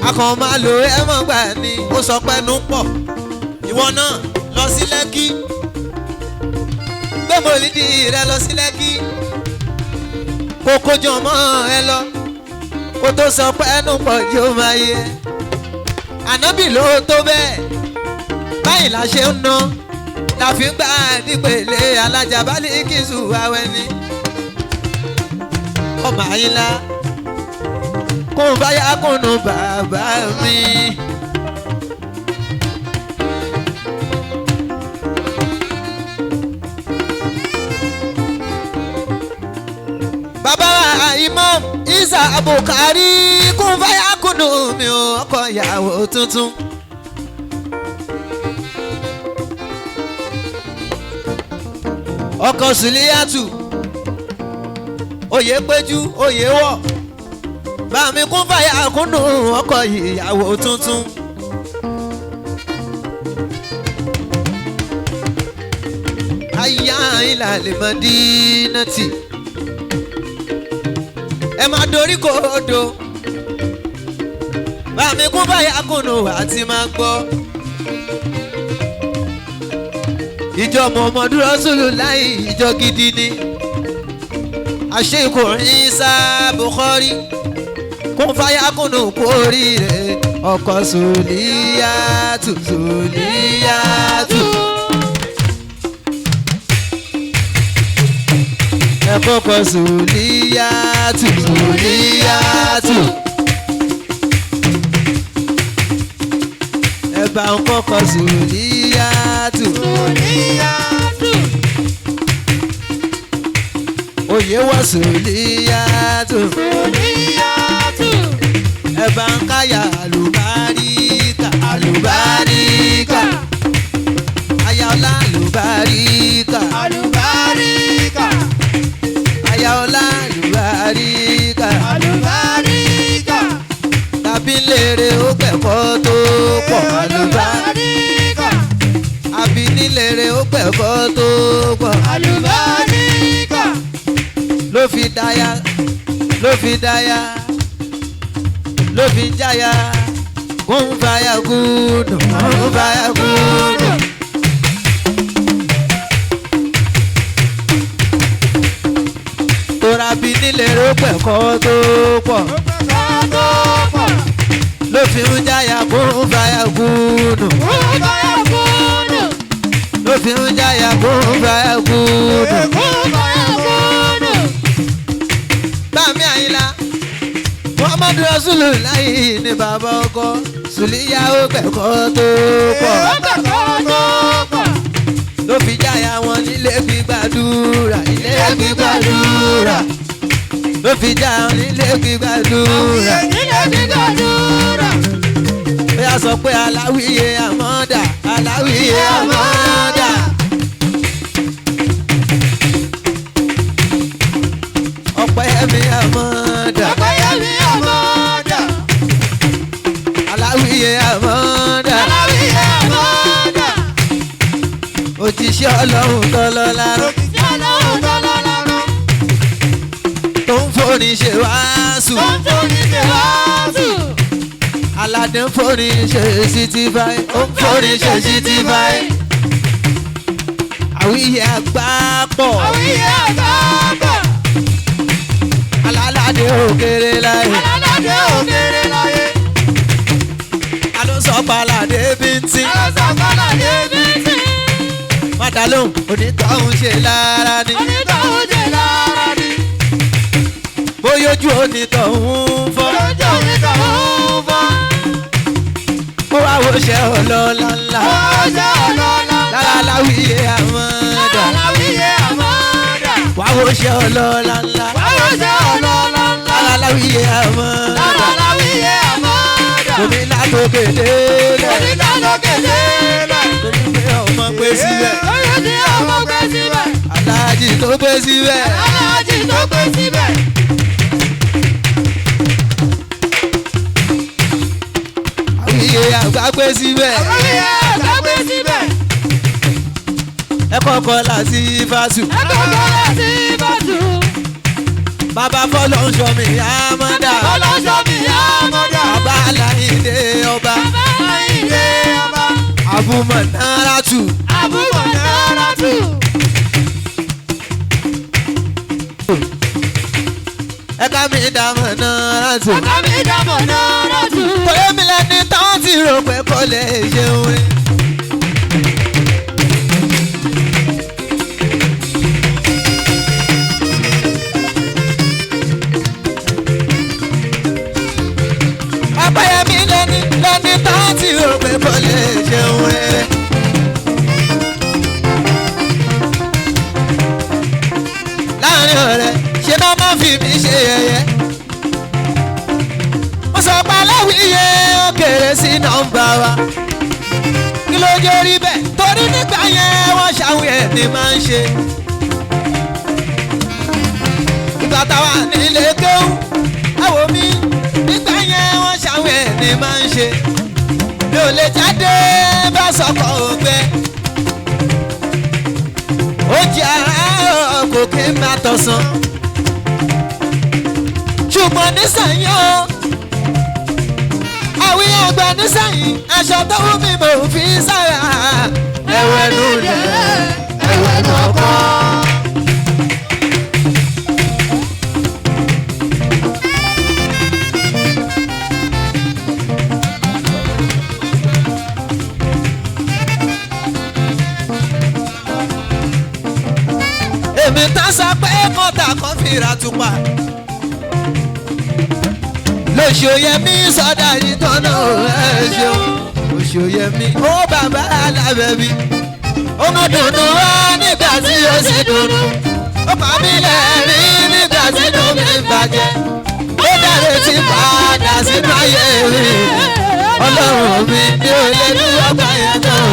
a kàn máa lò ẹ́ mọ́ gbà ni ó sọ pé ẹnu pọ̀. Ìwọ náà lọ sí Lẹ́kí. Gbé mòlídì rẹ lọ sí Lẹ́kí. Kó kójọ mọ́ ẹ lọ. Kó tó sọ pé ẹnu pọ̀ jẹ́ ó máa yé. Ànábì ló tó bẹ́ẹ̀. Báyìí la ṣe ń ná. La fi ń gbà nípele alájà Bálíkísù awẹ́ ni. Ọmọ Àyìnlá kún báyà kúnnú bàbá mi. Bàbá Bùkárí kún fáyà kùnú mi ò ọkọ ìyàwó tuntun. Ọkọ Sùlíyàtù oyè péjú oyè wọ̀ bàmí kún fáyà kùnú ọkọ ìyàwó tuntun. Aya ìlàlẹ̀ Mọ̀dínàtì ẹ máa dorí kodò bàmí kún fáyà kùnú àti máa gbọ́. Ìjọ Muhammadu Rasulullahi ìjọ gidi ni àṣekù Ìsá Bukhari kún fáyà kùnú kú oríire ọkọ Sùlíyàtù Sùlíyàtù. Ẹ kọ́kọ́ Sùlíyàtù Sùlíyàtù. Ẹ bá ń kọ́kọ́ Sùlíyàtù. Sùlíyàtù. Oyè wọ Sùlíyàtù. Sùlíyàtù. Ẹ bá ń káyà àlùbáríkà àlùbáríkà. Ayọ̀lá àlùbáríkà. Àlùbáríkà. Ayọ̀lá àlùbáríkà. Àlùbáríkà. Tàbí lèrè ó gbẹ̀kọ́ tó pọ̀ àlùbá. Àlùbáríkà. Àbí nílèrè ó gbẹ̀kọ́ tó pọ̀. Àlùbáríkà. Ló fi dáyà ló fi dáyà ló fi jáyà kún fàyà kúndùn kún fàyà kúndùn. Tora bí nílèrè ó gbẹ̀kọ́ tó pọ̀ Tó pọ̀. ló fi ń jáyà kún fàyà kúndùn Kúbáyà kúndùn. ló fi ń jáyà kún fàyà kúndùn. Kúbáyà kúndùn. Bámi Àyìnlá Muhammadu Rasulullahi ní bàbá ọkọ Sùlíyà ó gbẹ̀kọ́ tó pọ̀ Ó gbẹ̀kọ́ tó pọ̀. ló fi jáyà wọn nílé gbígbàdúrà ilé gbígbàdúrà ló fi jáyà wọn nílé gbígbàdúrà. Nílé gbígbàdúrà. Bóyá sọ pé aláwíyé àmọ́dà aláwíyé àmọ́dà. Ọpẹ́yẹmí àmọ́dà Ọpẹ́yẹmí àmọ́dà. aláwíyé àmọ́dà Aláwíyé àmọ́dà. òjíṣẹ́ Ọlọ́run tọ́lọ́lá Òkìtì Ọlọ́run tọ́lọ́lọ́run. tó ń forin ṣe wàásù Tó ń tún ní ṣe wàásù. aládé ń forin ṣe sítí báyìí ó ń forin ṣe sítí báyìí àwíyé àgbà pọ̀ Àwíyé àgbàgbà. alálàdé òkèrè láyé Alálàdé òkèrè láyé. alósọ̀pàlàdé bíntín. Alásàkọ́làdé bíntín. Mádà lóhùn onítọ̀hún ṣe lára ni. Onítọ̀hún ṣe lára ni. Bóyá ojú onítọ̀hún fọ́. Lójú onítọ̀hún fọ́. Ó wá wo ṣe ọlọ́lá ńlá. Ó ṣe ọlọ́lá. Lára láwíyé àmọ́dà. Aláwíyé àmọ́dà. Wá wo ṣe ọlọ́lá ńlá. Wá ṣe ọlọ́lá ńlá. Lára láwíyé àmọ́dà. Aláwíyé àmọ́dà. Omi látòkè délẹ̀. Onítàlókè délẹ̀. Torí pé ọmọ pé síbẹ̀. Oyún tí ọmọ gbé síbẹ̀. Aláàjì tó pé síbẹ̀. Aláàjì tó gbé síbẹ̀. Àwíyé àgbà pé síbẹ̀. Àwíyé àgbà gbé síbẹ̀. Ẹ kọ́kọ́ láti fásù. Ẹ̀kọ́ kọ́lá sí bàtú. Bàbá fọlọ́ ń sọ mi àmọ́dà. Ọlọ́ṣọ́ mi àmọ́dà. Bàbá Aláìndé ọba. Bàbá Àyìndé ọba. Àbúmọ̀ náírà tù. Àbúrò náírà tù. Ẹ̀ka mi dàmọ̀ náírà tù. Ẹ̀ka mi dàmọ̀ náírà tù. Torí mi lẹni táwọn ti rò pé kò lè ṣeun rẹ̀. Ọpẹ́yẹmí lẹni táwọn ti rò pé kò lè ṣeun rẹ̀. Láàárín ọ̀rẹ́ ṣé bá má fi mí ṣe yẹ̀yẹ́. bàbá wa. Kí ló jẹ́ rí bẹ́ẹ̀? Torí nígbà yẹn wọ́n ṣàwọn ẹ̀ ní máa ń ṣe. Ìgbà táwa nílé kéwú, ẹ̀wò mi, nígbà yẹn wọ́n ṣàwọn ẹ̀ ní máa ń ṣe. Mi ò lè jáde bá sọkọ̀ ògbẹ. Ó jẹ́ àárọ̀ kò kí n máa tọ̀sán. Ṣùgbọ́n nísànyí o, àwí àgbà nísànyí, aṣọ tó wù mí mò ń fi sára. Ẹ̀wẹ̀ nù lẹ̀, ẹ̀wẹ̀ nù ọkọ. Èmi tán sọ pé kọ́tà kan fìrà tùpà. Lóṣòyẹmí sọdá yìí tọ́nà ẹ ṣeun. Òṣòyẹmí ó bàbá alábẹ́bí. Ó mú dùnú wá nígbà tí ó sì dùnú. Ó pa mí lẹ́rìn nígbà tí inú mi ń bàjẹ́. Ó dáre tí padà sínú ayé mi. Ọlọ́run mi ní ò lè dúró gbà yẹn náà.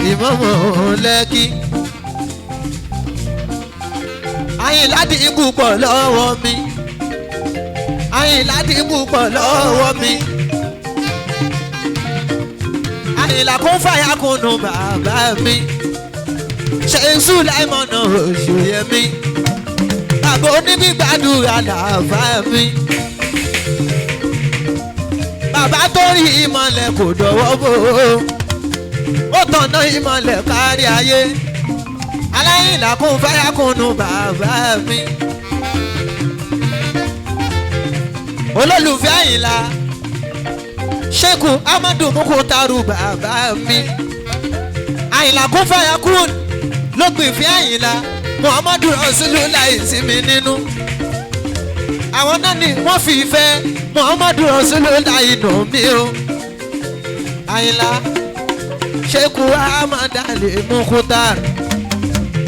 Ìmọ̀mọ̀ lẹ́kí. Àyìnlá dínkù pọ̀ lọ́wọ́ mi. Àyìnlá dínkù pọ̀ lọ́wọ́ mi. Àyìnlá kún fàyà kùnú bàbá mi. Ṣé Sùláìmọ̀nà Òṣùyẹmí? Bàbá onígbàdúrà làbá mi. Bàbá tó rí ìmọ̀lẹ̀ kò dọ̀wọ́ bò ó. Ó tọ̀nà ìmọ̀lẹ̀ kárí ayé. Aláìlá kún fáyà kúnnú bàbá mi. Olólùfẹ́ Àyìnlá Ṣékù Amadu Mukutaru bàbá mi. Àyìnlá kún fáyà kún ló gbìn fún Àyìnlá Muhammadu Rasulullah sí mi nínú. Àwọn náà ni wọ́n fi ìfẹ́ Muhammadu Rasulullah dùn mí o. Àyìnlá Ṣékù Amadale Mukutar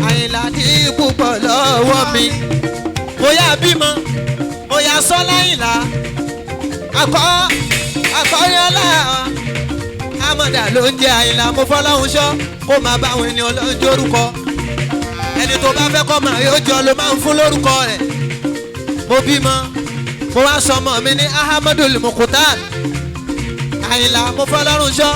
Àyìnlá ní púpọ̀ lọ́wọ́ mi. Mo yá bímọ, mo yá sọ́lá Àyìnlá. Akọ́yọ́lá Amọ̀dà ló ń jẹ́ Àyìnlá. Mo fọlọ́hún ṣọ́ kó máa bá àwọn ènìyàn lọ́jọ́ orúkọ. Ẹni tó bá fẹ́ kọ́ máa yóò jọ ló máa ń fún lórúkọ rẹ̀. Mo bímọ, mo wá sọmọ mi ní Ahamadul Mukutar Àyìnlá. Mo fọlọ́run ṣọ́,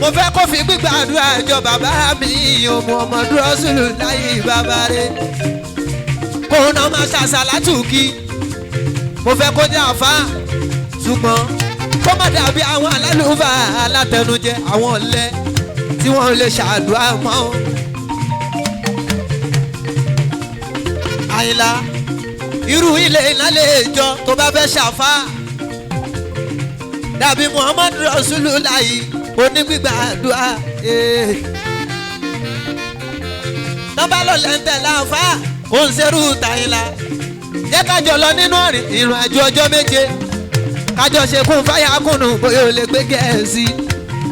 mo fẹ́ kó fi gbígbàdúrà jọ bàbá mi òmù ọmọ dúró sùlù láyé bàbá rẹ̀. Kó náà máa ṣàṣàlátù kí. Mo fẹ́ kó jẹ́ àfa, ṣùgbọ́n kó má dàbí àwọn alálùfáà alátẹnujẹ, àwọn ọ̀lẹ tí wọ́n lè ṣàdúrà mọ́. Àyìnlá irú ilé iná lè jọ tó bá fẹ́ ṣàfà dàbí Muhammadu Rasulullahi onígbígbàdúrà. Tọ́ba lọ́lẹ̀ ń tẹ̀lé àfa kò ń serú tàyìnlá. Jẹ́ kájọ lọ nínú ìrìn àjò ọjọ́ méje, kájọ ṣe kún fáyà kùnú bóyá o lè gbé Gẹ̀ẹ́sì.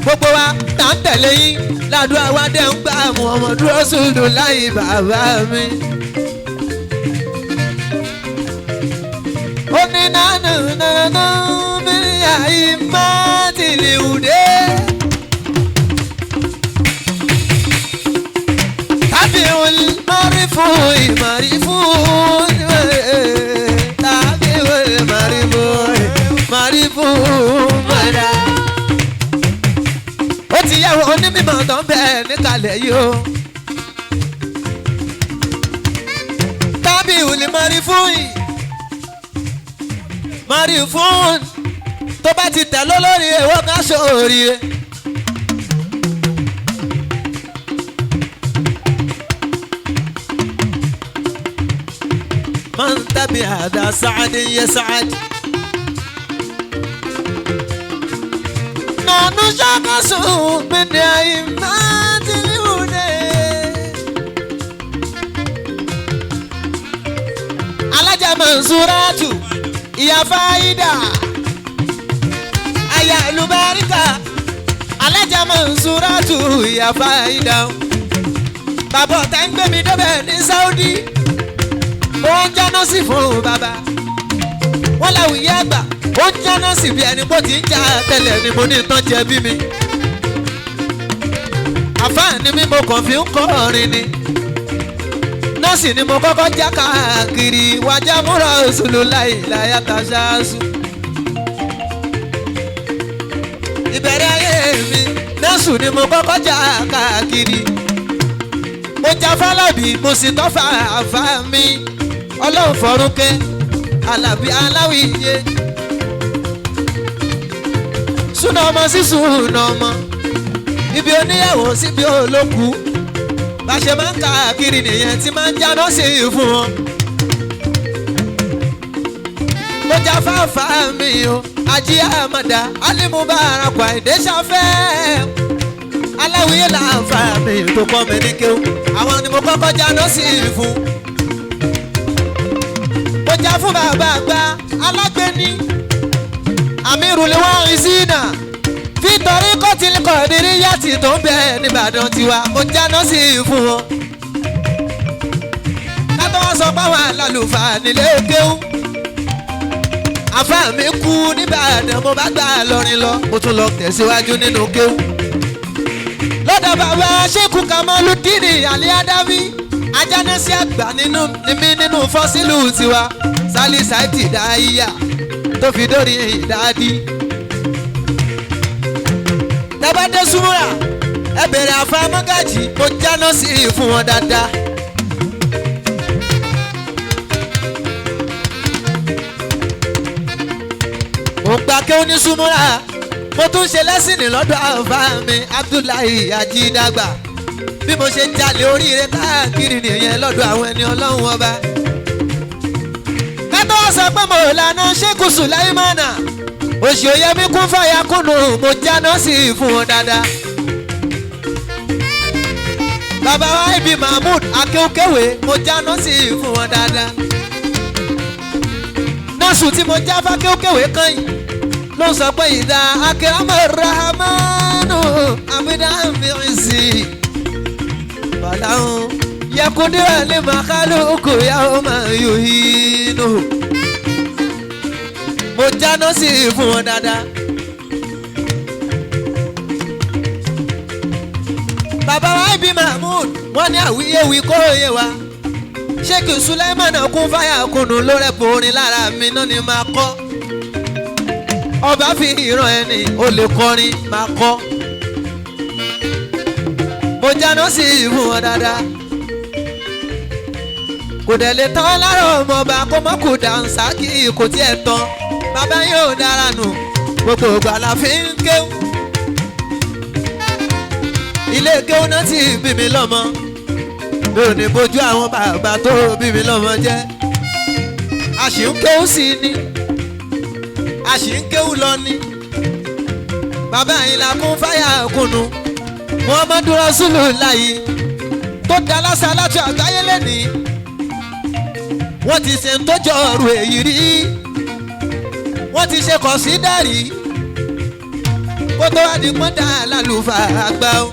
Gbogbo wa tá ń tẹ̀lé yín ládùúgbò wa dẹ̀ ń gbà Muhammadu Rasulullahi bàbá mi. Ó ní nánà nánà mi àìmọ́ tìlìwùdé. Marifu, tàbí marifu, marifu mọ̀dá. Ó ti yàwó onímọ̀ tó ń bẹ níkàlẹ̀ yìí o. Tàbí ìwòlè marifu yìí, marifu tó bá ti tẹ̀ lólórí èèwọ̀ ká ṣòríire. من تبع هذا سعد يسعد. نحن شخص من أئمة الهدى. Alájà Mansuratu ìyá Fáídà aya Àlùbáríkà Alájà Mansuratu ìyàfa ìdáhùn. Bàbá ọ̀tá ń gbé mi débẹ̀ ní Saudi. Ó ń jáná sí fún bàbá. Wọ́n láwùyé àgbà. Ó ń jáná sí bí ẹni bó ti ń jà tẹ́lẹ̀ ni mo ní tán jẹ bí mi. Àfáàní mi mo kàn fi ń kọrin ni. Nọ́ọ̀sì ni mo kọ́kọ́ já káàkiri. Wájà múra òṣùlù láì láyà tá a ṣáṣù. Ìbẹ̀rẹ̀ ayé mi, nọ́ọ̀sì ni mo kọ́kọ́ já káàkiri. Mo já Fálábì, mo sì tọ́ fàáfà mi. Ọlọ́run fọ̀rúnkẹ́, Àlàbí aláwìyé. Súnà ọmọ sí súnà ọmọ. Ibi oníyàwó síbi olóku. Bá ṣe máa ń káàkiri nìyẹn tí máa ń jáná sí i fún wọn. Mo já fáfá mi o, Ají Àmàdá, Alimubarak Àyìndé Ṣafẹ́. Aláwìyé làǹfà mi tó kọ́ mi ní kéwú. Àwọn ni mo kọ́kọ́ jáná sí i fún. Mo já fún bàbá àgbà alágbèéní. Àmírùlé wọ́n ń sínà. Fítorí kọ́tìlì kọ̀ọ̀dìrí yàtì tó ń bẹ nìbàdàn tiwa, mo jáná sí i fún wọn. Kátó wá sọ páwọn alálùfáà nílé kéwú. Àfáà mi kú nìbàdàn, mo bá gbà lọrin lọ, mo tún lọ tẹ̀síwájú nínú kéwú. Lọ́dọ̀ bàbá Ṣékù Kamaludini Ali Adami, ajánásí àgbà nínú mi nínú fọ́sílù tiwa, Sálísà ti dáyà tó fi dórí ìdádí. Tẹ́bá dé súnmúra, ẹ bèrè àfa mọ́gàjì, mo jáná sí i fún wọn dáadáa. Mo gba kí ó ní súnmúra, mo tún ṣe lẹ́sìnì lọ́dọ̀ àfa mi Abdullahi Ajídàgbà. Bí mo ṣe jalè oríire káàkiri nìyẹn lọ́dọ̀ àwọn ẹni ọlọ́run ọba. Kátó wá sọ pé mo lànà Ṣékù Sùláìmánà, òṣì òyẹmí kún fàyà kùnú, mo jáná sí i fún wọn dáadáa. Bàbá wa Ibi Mahmood Akéwkéwé, mo jáná sí i fún wọn dáadáa. Nọ́ọ̀sù tí mo já fákéwkéwé kan yìí ló ń sọ pé ìdá akérèmọ rahamanu abidjan fàlàhùn yẹkùndínlẹ lè máa kálukú yàwó máa yòóhínú. Mo jáná sí i fún wọn dáadáa. Bàbá wa Ibi Mahmood wọ́n ní àwíyéwí kó yé wa. Ṣéèkì Sulaiman kún fáyà kùnú ló rẹ̀pọ̀ orin lára mi náà ni máa kọ́. Ọba fi ìran ẹni ó lè kọrin máa kọ́. Mo jáná sí i fún wọn dáadáa. Kò dẹ̀ lè tán lára ọmọọba kó mọ́ kù dànsákì kò tiẹ̀ tán. Bàbá yóò dára nù, gbogbo ìgbà la fi ń kéwú. Ilé kéwú náà ti bí mi lọ́mọ. Mi ò ní bójú àwọn bàbá tó bí mi lọ́mọ jẹ́. A sì ń kéwú sí i ni. A sì ń kéwú lọ ni. Bàbá Àyìnlá kún fáyà kùnú. Muhammadu Rasulullahi tó da lásà láti àgbáyé lẹ́nìí. Wọ́n ti ṣe ń tọ́jọ́ ọ̀rọ̀ èyí rí. Wọ́n ti ṣe kọ̀sídàrí. Kó tó wá di pọ́ńdà lálùfáà àgbà o.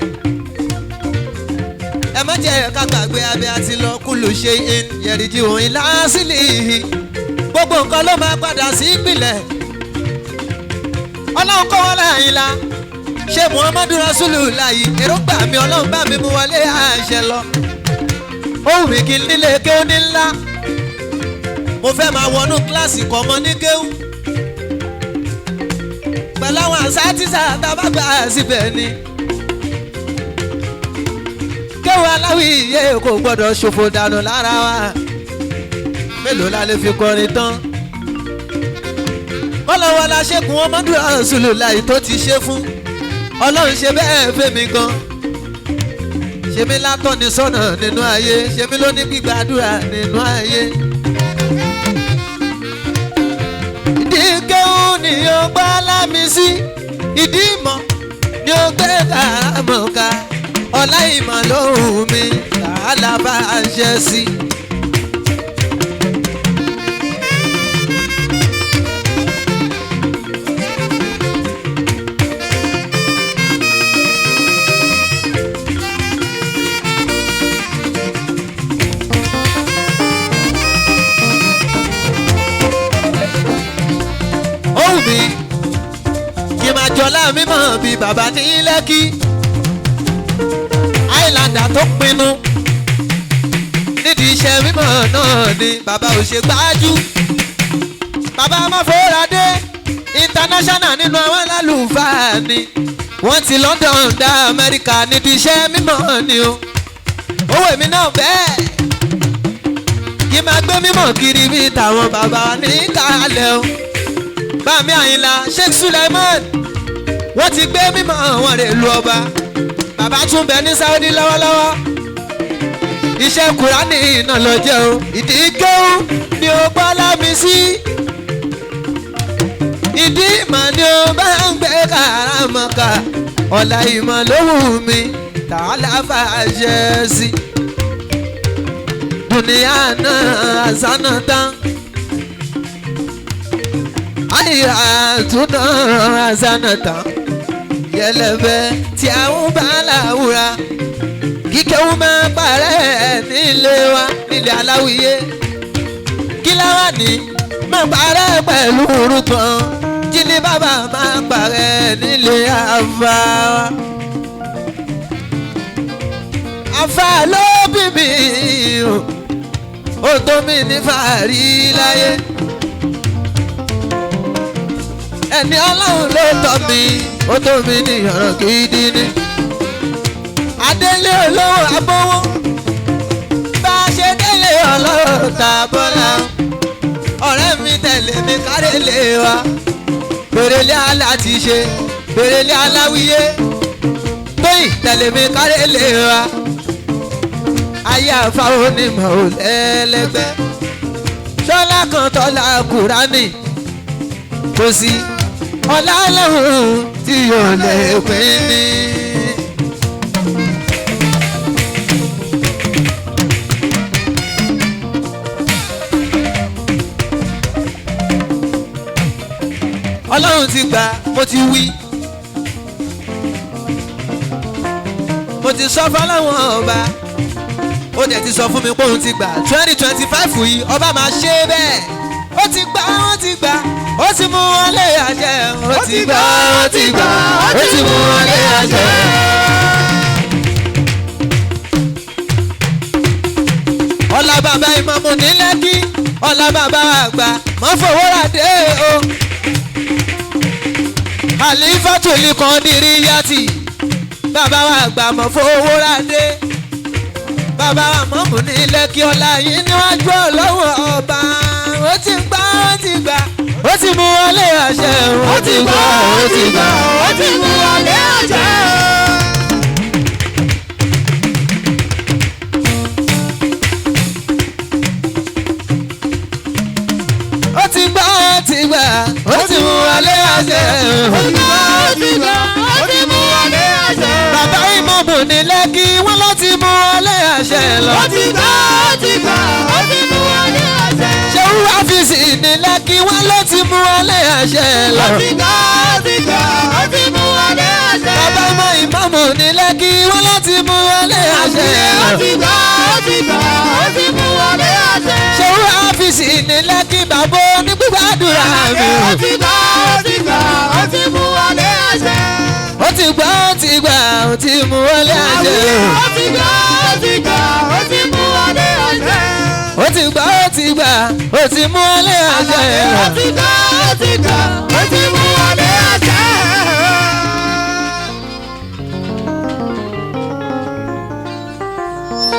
Ẹ má jẹ́ ká gbàgbé abẹ́ àti lọ kúlù ṣe in yẹ̀rìjì òun lásìlì. Gbogbo nǹkan ló máa padà sí ìpìlẹ̀. Ọlọ́run kọ́ wọn láàyè la. Ṣé Muhammadu Rasulullahi èròǹgbà mi ọlọ́run bá mi mú wọlé àṣẹ lọ. Ó wù mí kí n nílé kéwú ní ńlá. Mo fẹ́ máa wọnú kíláàsì kọ́ mọ́ ní kéwú. Pẹ̀lú àwọn àṣà tíṣà tá a bá gbà síbẹ̀ ni. Kéwú aláwìyé kò gbọ́dọ̀ ṣòfò dànù lára wa. Mélòó la lè fi kọrin tán? Kọ́lọ́wọ́ la ṣẹ́gun Muhammadu Rasulullahi tó ti ṣe fún. Ọlọ́run ṣe bẹ́ẹ̀ fẹ́mi gan. Ṣe mí látọ̀ni sọ́nà nínú ayé, ṣe mí lóní gbígbàdúrà nínú ayé. Ìdí kéwú ni ó gbá lámi sí, ìdí ìmọ̀ ni ó gbé kàrámọ̀ ká. Ọlá ìmọ̀ lóhùn mi, tààlà bá a ṣe sí. Ṣọlá mímọ́ bíi bàbá ní Lẹ́kì. Islander tó pinnu nídìí iṣẹ́ mímọ́ náà ni bàbá ò ṣe gbájú. Bàbá Máfòradé international nínú àwọn alálùfáà ni. Wọ́n ti London dá Amẹ́ríkà nídìí iṣẹ́ mímọ́ ni o. Owó èmi náà bẹ́ẹ̀ kí máa gbé mímọ́ kiri bí tàwọn bàbá ní kálẹ̀ o. Bàmí Àyìnlá Sheikh Suleiman wọ́n ti gbé mímọ́ wọn rè lu ọba. Bàbá tún bẹ ní Saudi lọ́wọ́lọ́wọ́. Iṣẹ́ Kùránì náà lọ jẹ́ o. Ìdí kéwú ni ó gbọ́ lámi sí. Ìdí ìmọ̀ ni ó bá ń gbé kàràmọ́kà. Ọ̀la ìmọ̀ ló wù mí tààlà fàṣẹ sí. Dunia náà àsánà tán. Àyà tún náà àsánà tán. Yẹlẹbẹ tí àwọn bá làwùrà. Kíkẹ́ wọ́n máa parẹ́ nílé wa nílé aláwìyé. Kí láwa ní máa parẹ́ pẹ̀lú orúkọ. Jílé bàbá máa parẹ́ nílé àfa wa. Àfa ló bí mi o, ó tó mi ní fàárí láyé. Ẹni Ọlọ́run ló tọ́ mi, ó tó mi ní ọ̀rọ̀ gidi ni. Adélé olówó abówó, bá a ṣe délé ọlọ́run ta bọ́lá. Ọ̀rẹ́ mi tẹ̀lé mi kárẹ́lé wa, bèrèlé aláti ṣe, bèrèlé aláwíyé. Tóyìn tẹ̀lé mi kárẹ́lé wa. Ayé àfáwọn onímọ̀ ò lẹ́lẹ́gbẹ́. Ṣọlá kan tọ́lá Kùránì kò sí ọlá lọ́hùn tí yóò lè pín ní. Ọlọ́run ti gbà mo ti wí. Mo ti sọ fọlọ́wọ́n ọba. Ó dẹ̀ ti sọ fún mi pé òun ti gbà 2025 yìí ọba máa ṣe bẹ́ẹ̀. Ó ti gbà ó ti gbà ó ti mú wọn lé àṣẹ. Ó ti gbà ó ti gbà ó ti mú wọn lé àṣẹ. Ọlá bàbá ìmọ̀mù ní Lẹ́kí, ọlá bàbá àgbà Mọ́fowórádé o. Àlífàtòlì kan dirí yàtì, bàbá àgbà Mọ́fowórádé. Bàbá wa mọ̀mù ní Lẹ́kí ọlá yìí níwájú ọlọ́wọ́ ọba. Ó ti gbà ó ti gbà ó ti mú wọlé àṣẹ. Ó ti gbà ó ti gbà ó ti mú wọlé àṣẹ. Ó ti gbà ó ti gbà ó ti mú wọlé àṣẹ. Ó ti gbà ó ti gbà ó ti mú wọlé àṣẹ. Bàbá ìmọ̀mù ní Lẹ́kí wọ́n ló ti mú wọlé àṣẹ lọ. Ó ti gbà ó ti gbà ó ti mú wọlé àṣẹ. Ṣéwú ọ́fíìsì ní Lẹ́kí wọ́n ló ti mú wọlé àṣẹ lọ. Ó ti gbà ó ti gbà ó ti mú wọlé àṣẹ. Bàbá ọmọ ìmọ̀mù ní Lẹ́kí wọ́n ló ti mú wọlé àṣẹ lọ. Ó ti gbà ó ti gbà ó ti mú wọlé àṣẹ. Ṣéwú ọ́fíìsì ní Lẹ́kí bàbá onígbàdúrà mi. Ó ti gbà ó ti gbà ó ti mú wọlé àṣẹ. Ó ti gbà ó ti gbà ó ti mú wọlé àṣẹ. Ó ti gbà ó ti gbà ó ti mú wọlé àṣẹ. Ó ti gbà ó ti gbà ó ti mú wọlé àṣẹ. Ó ti gbà ó ti gbà ó ti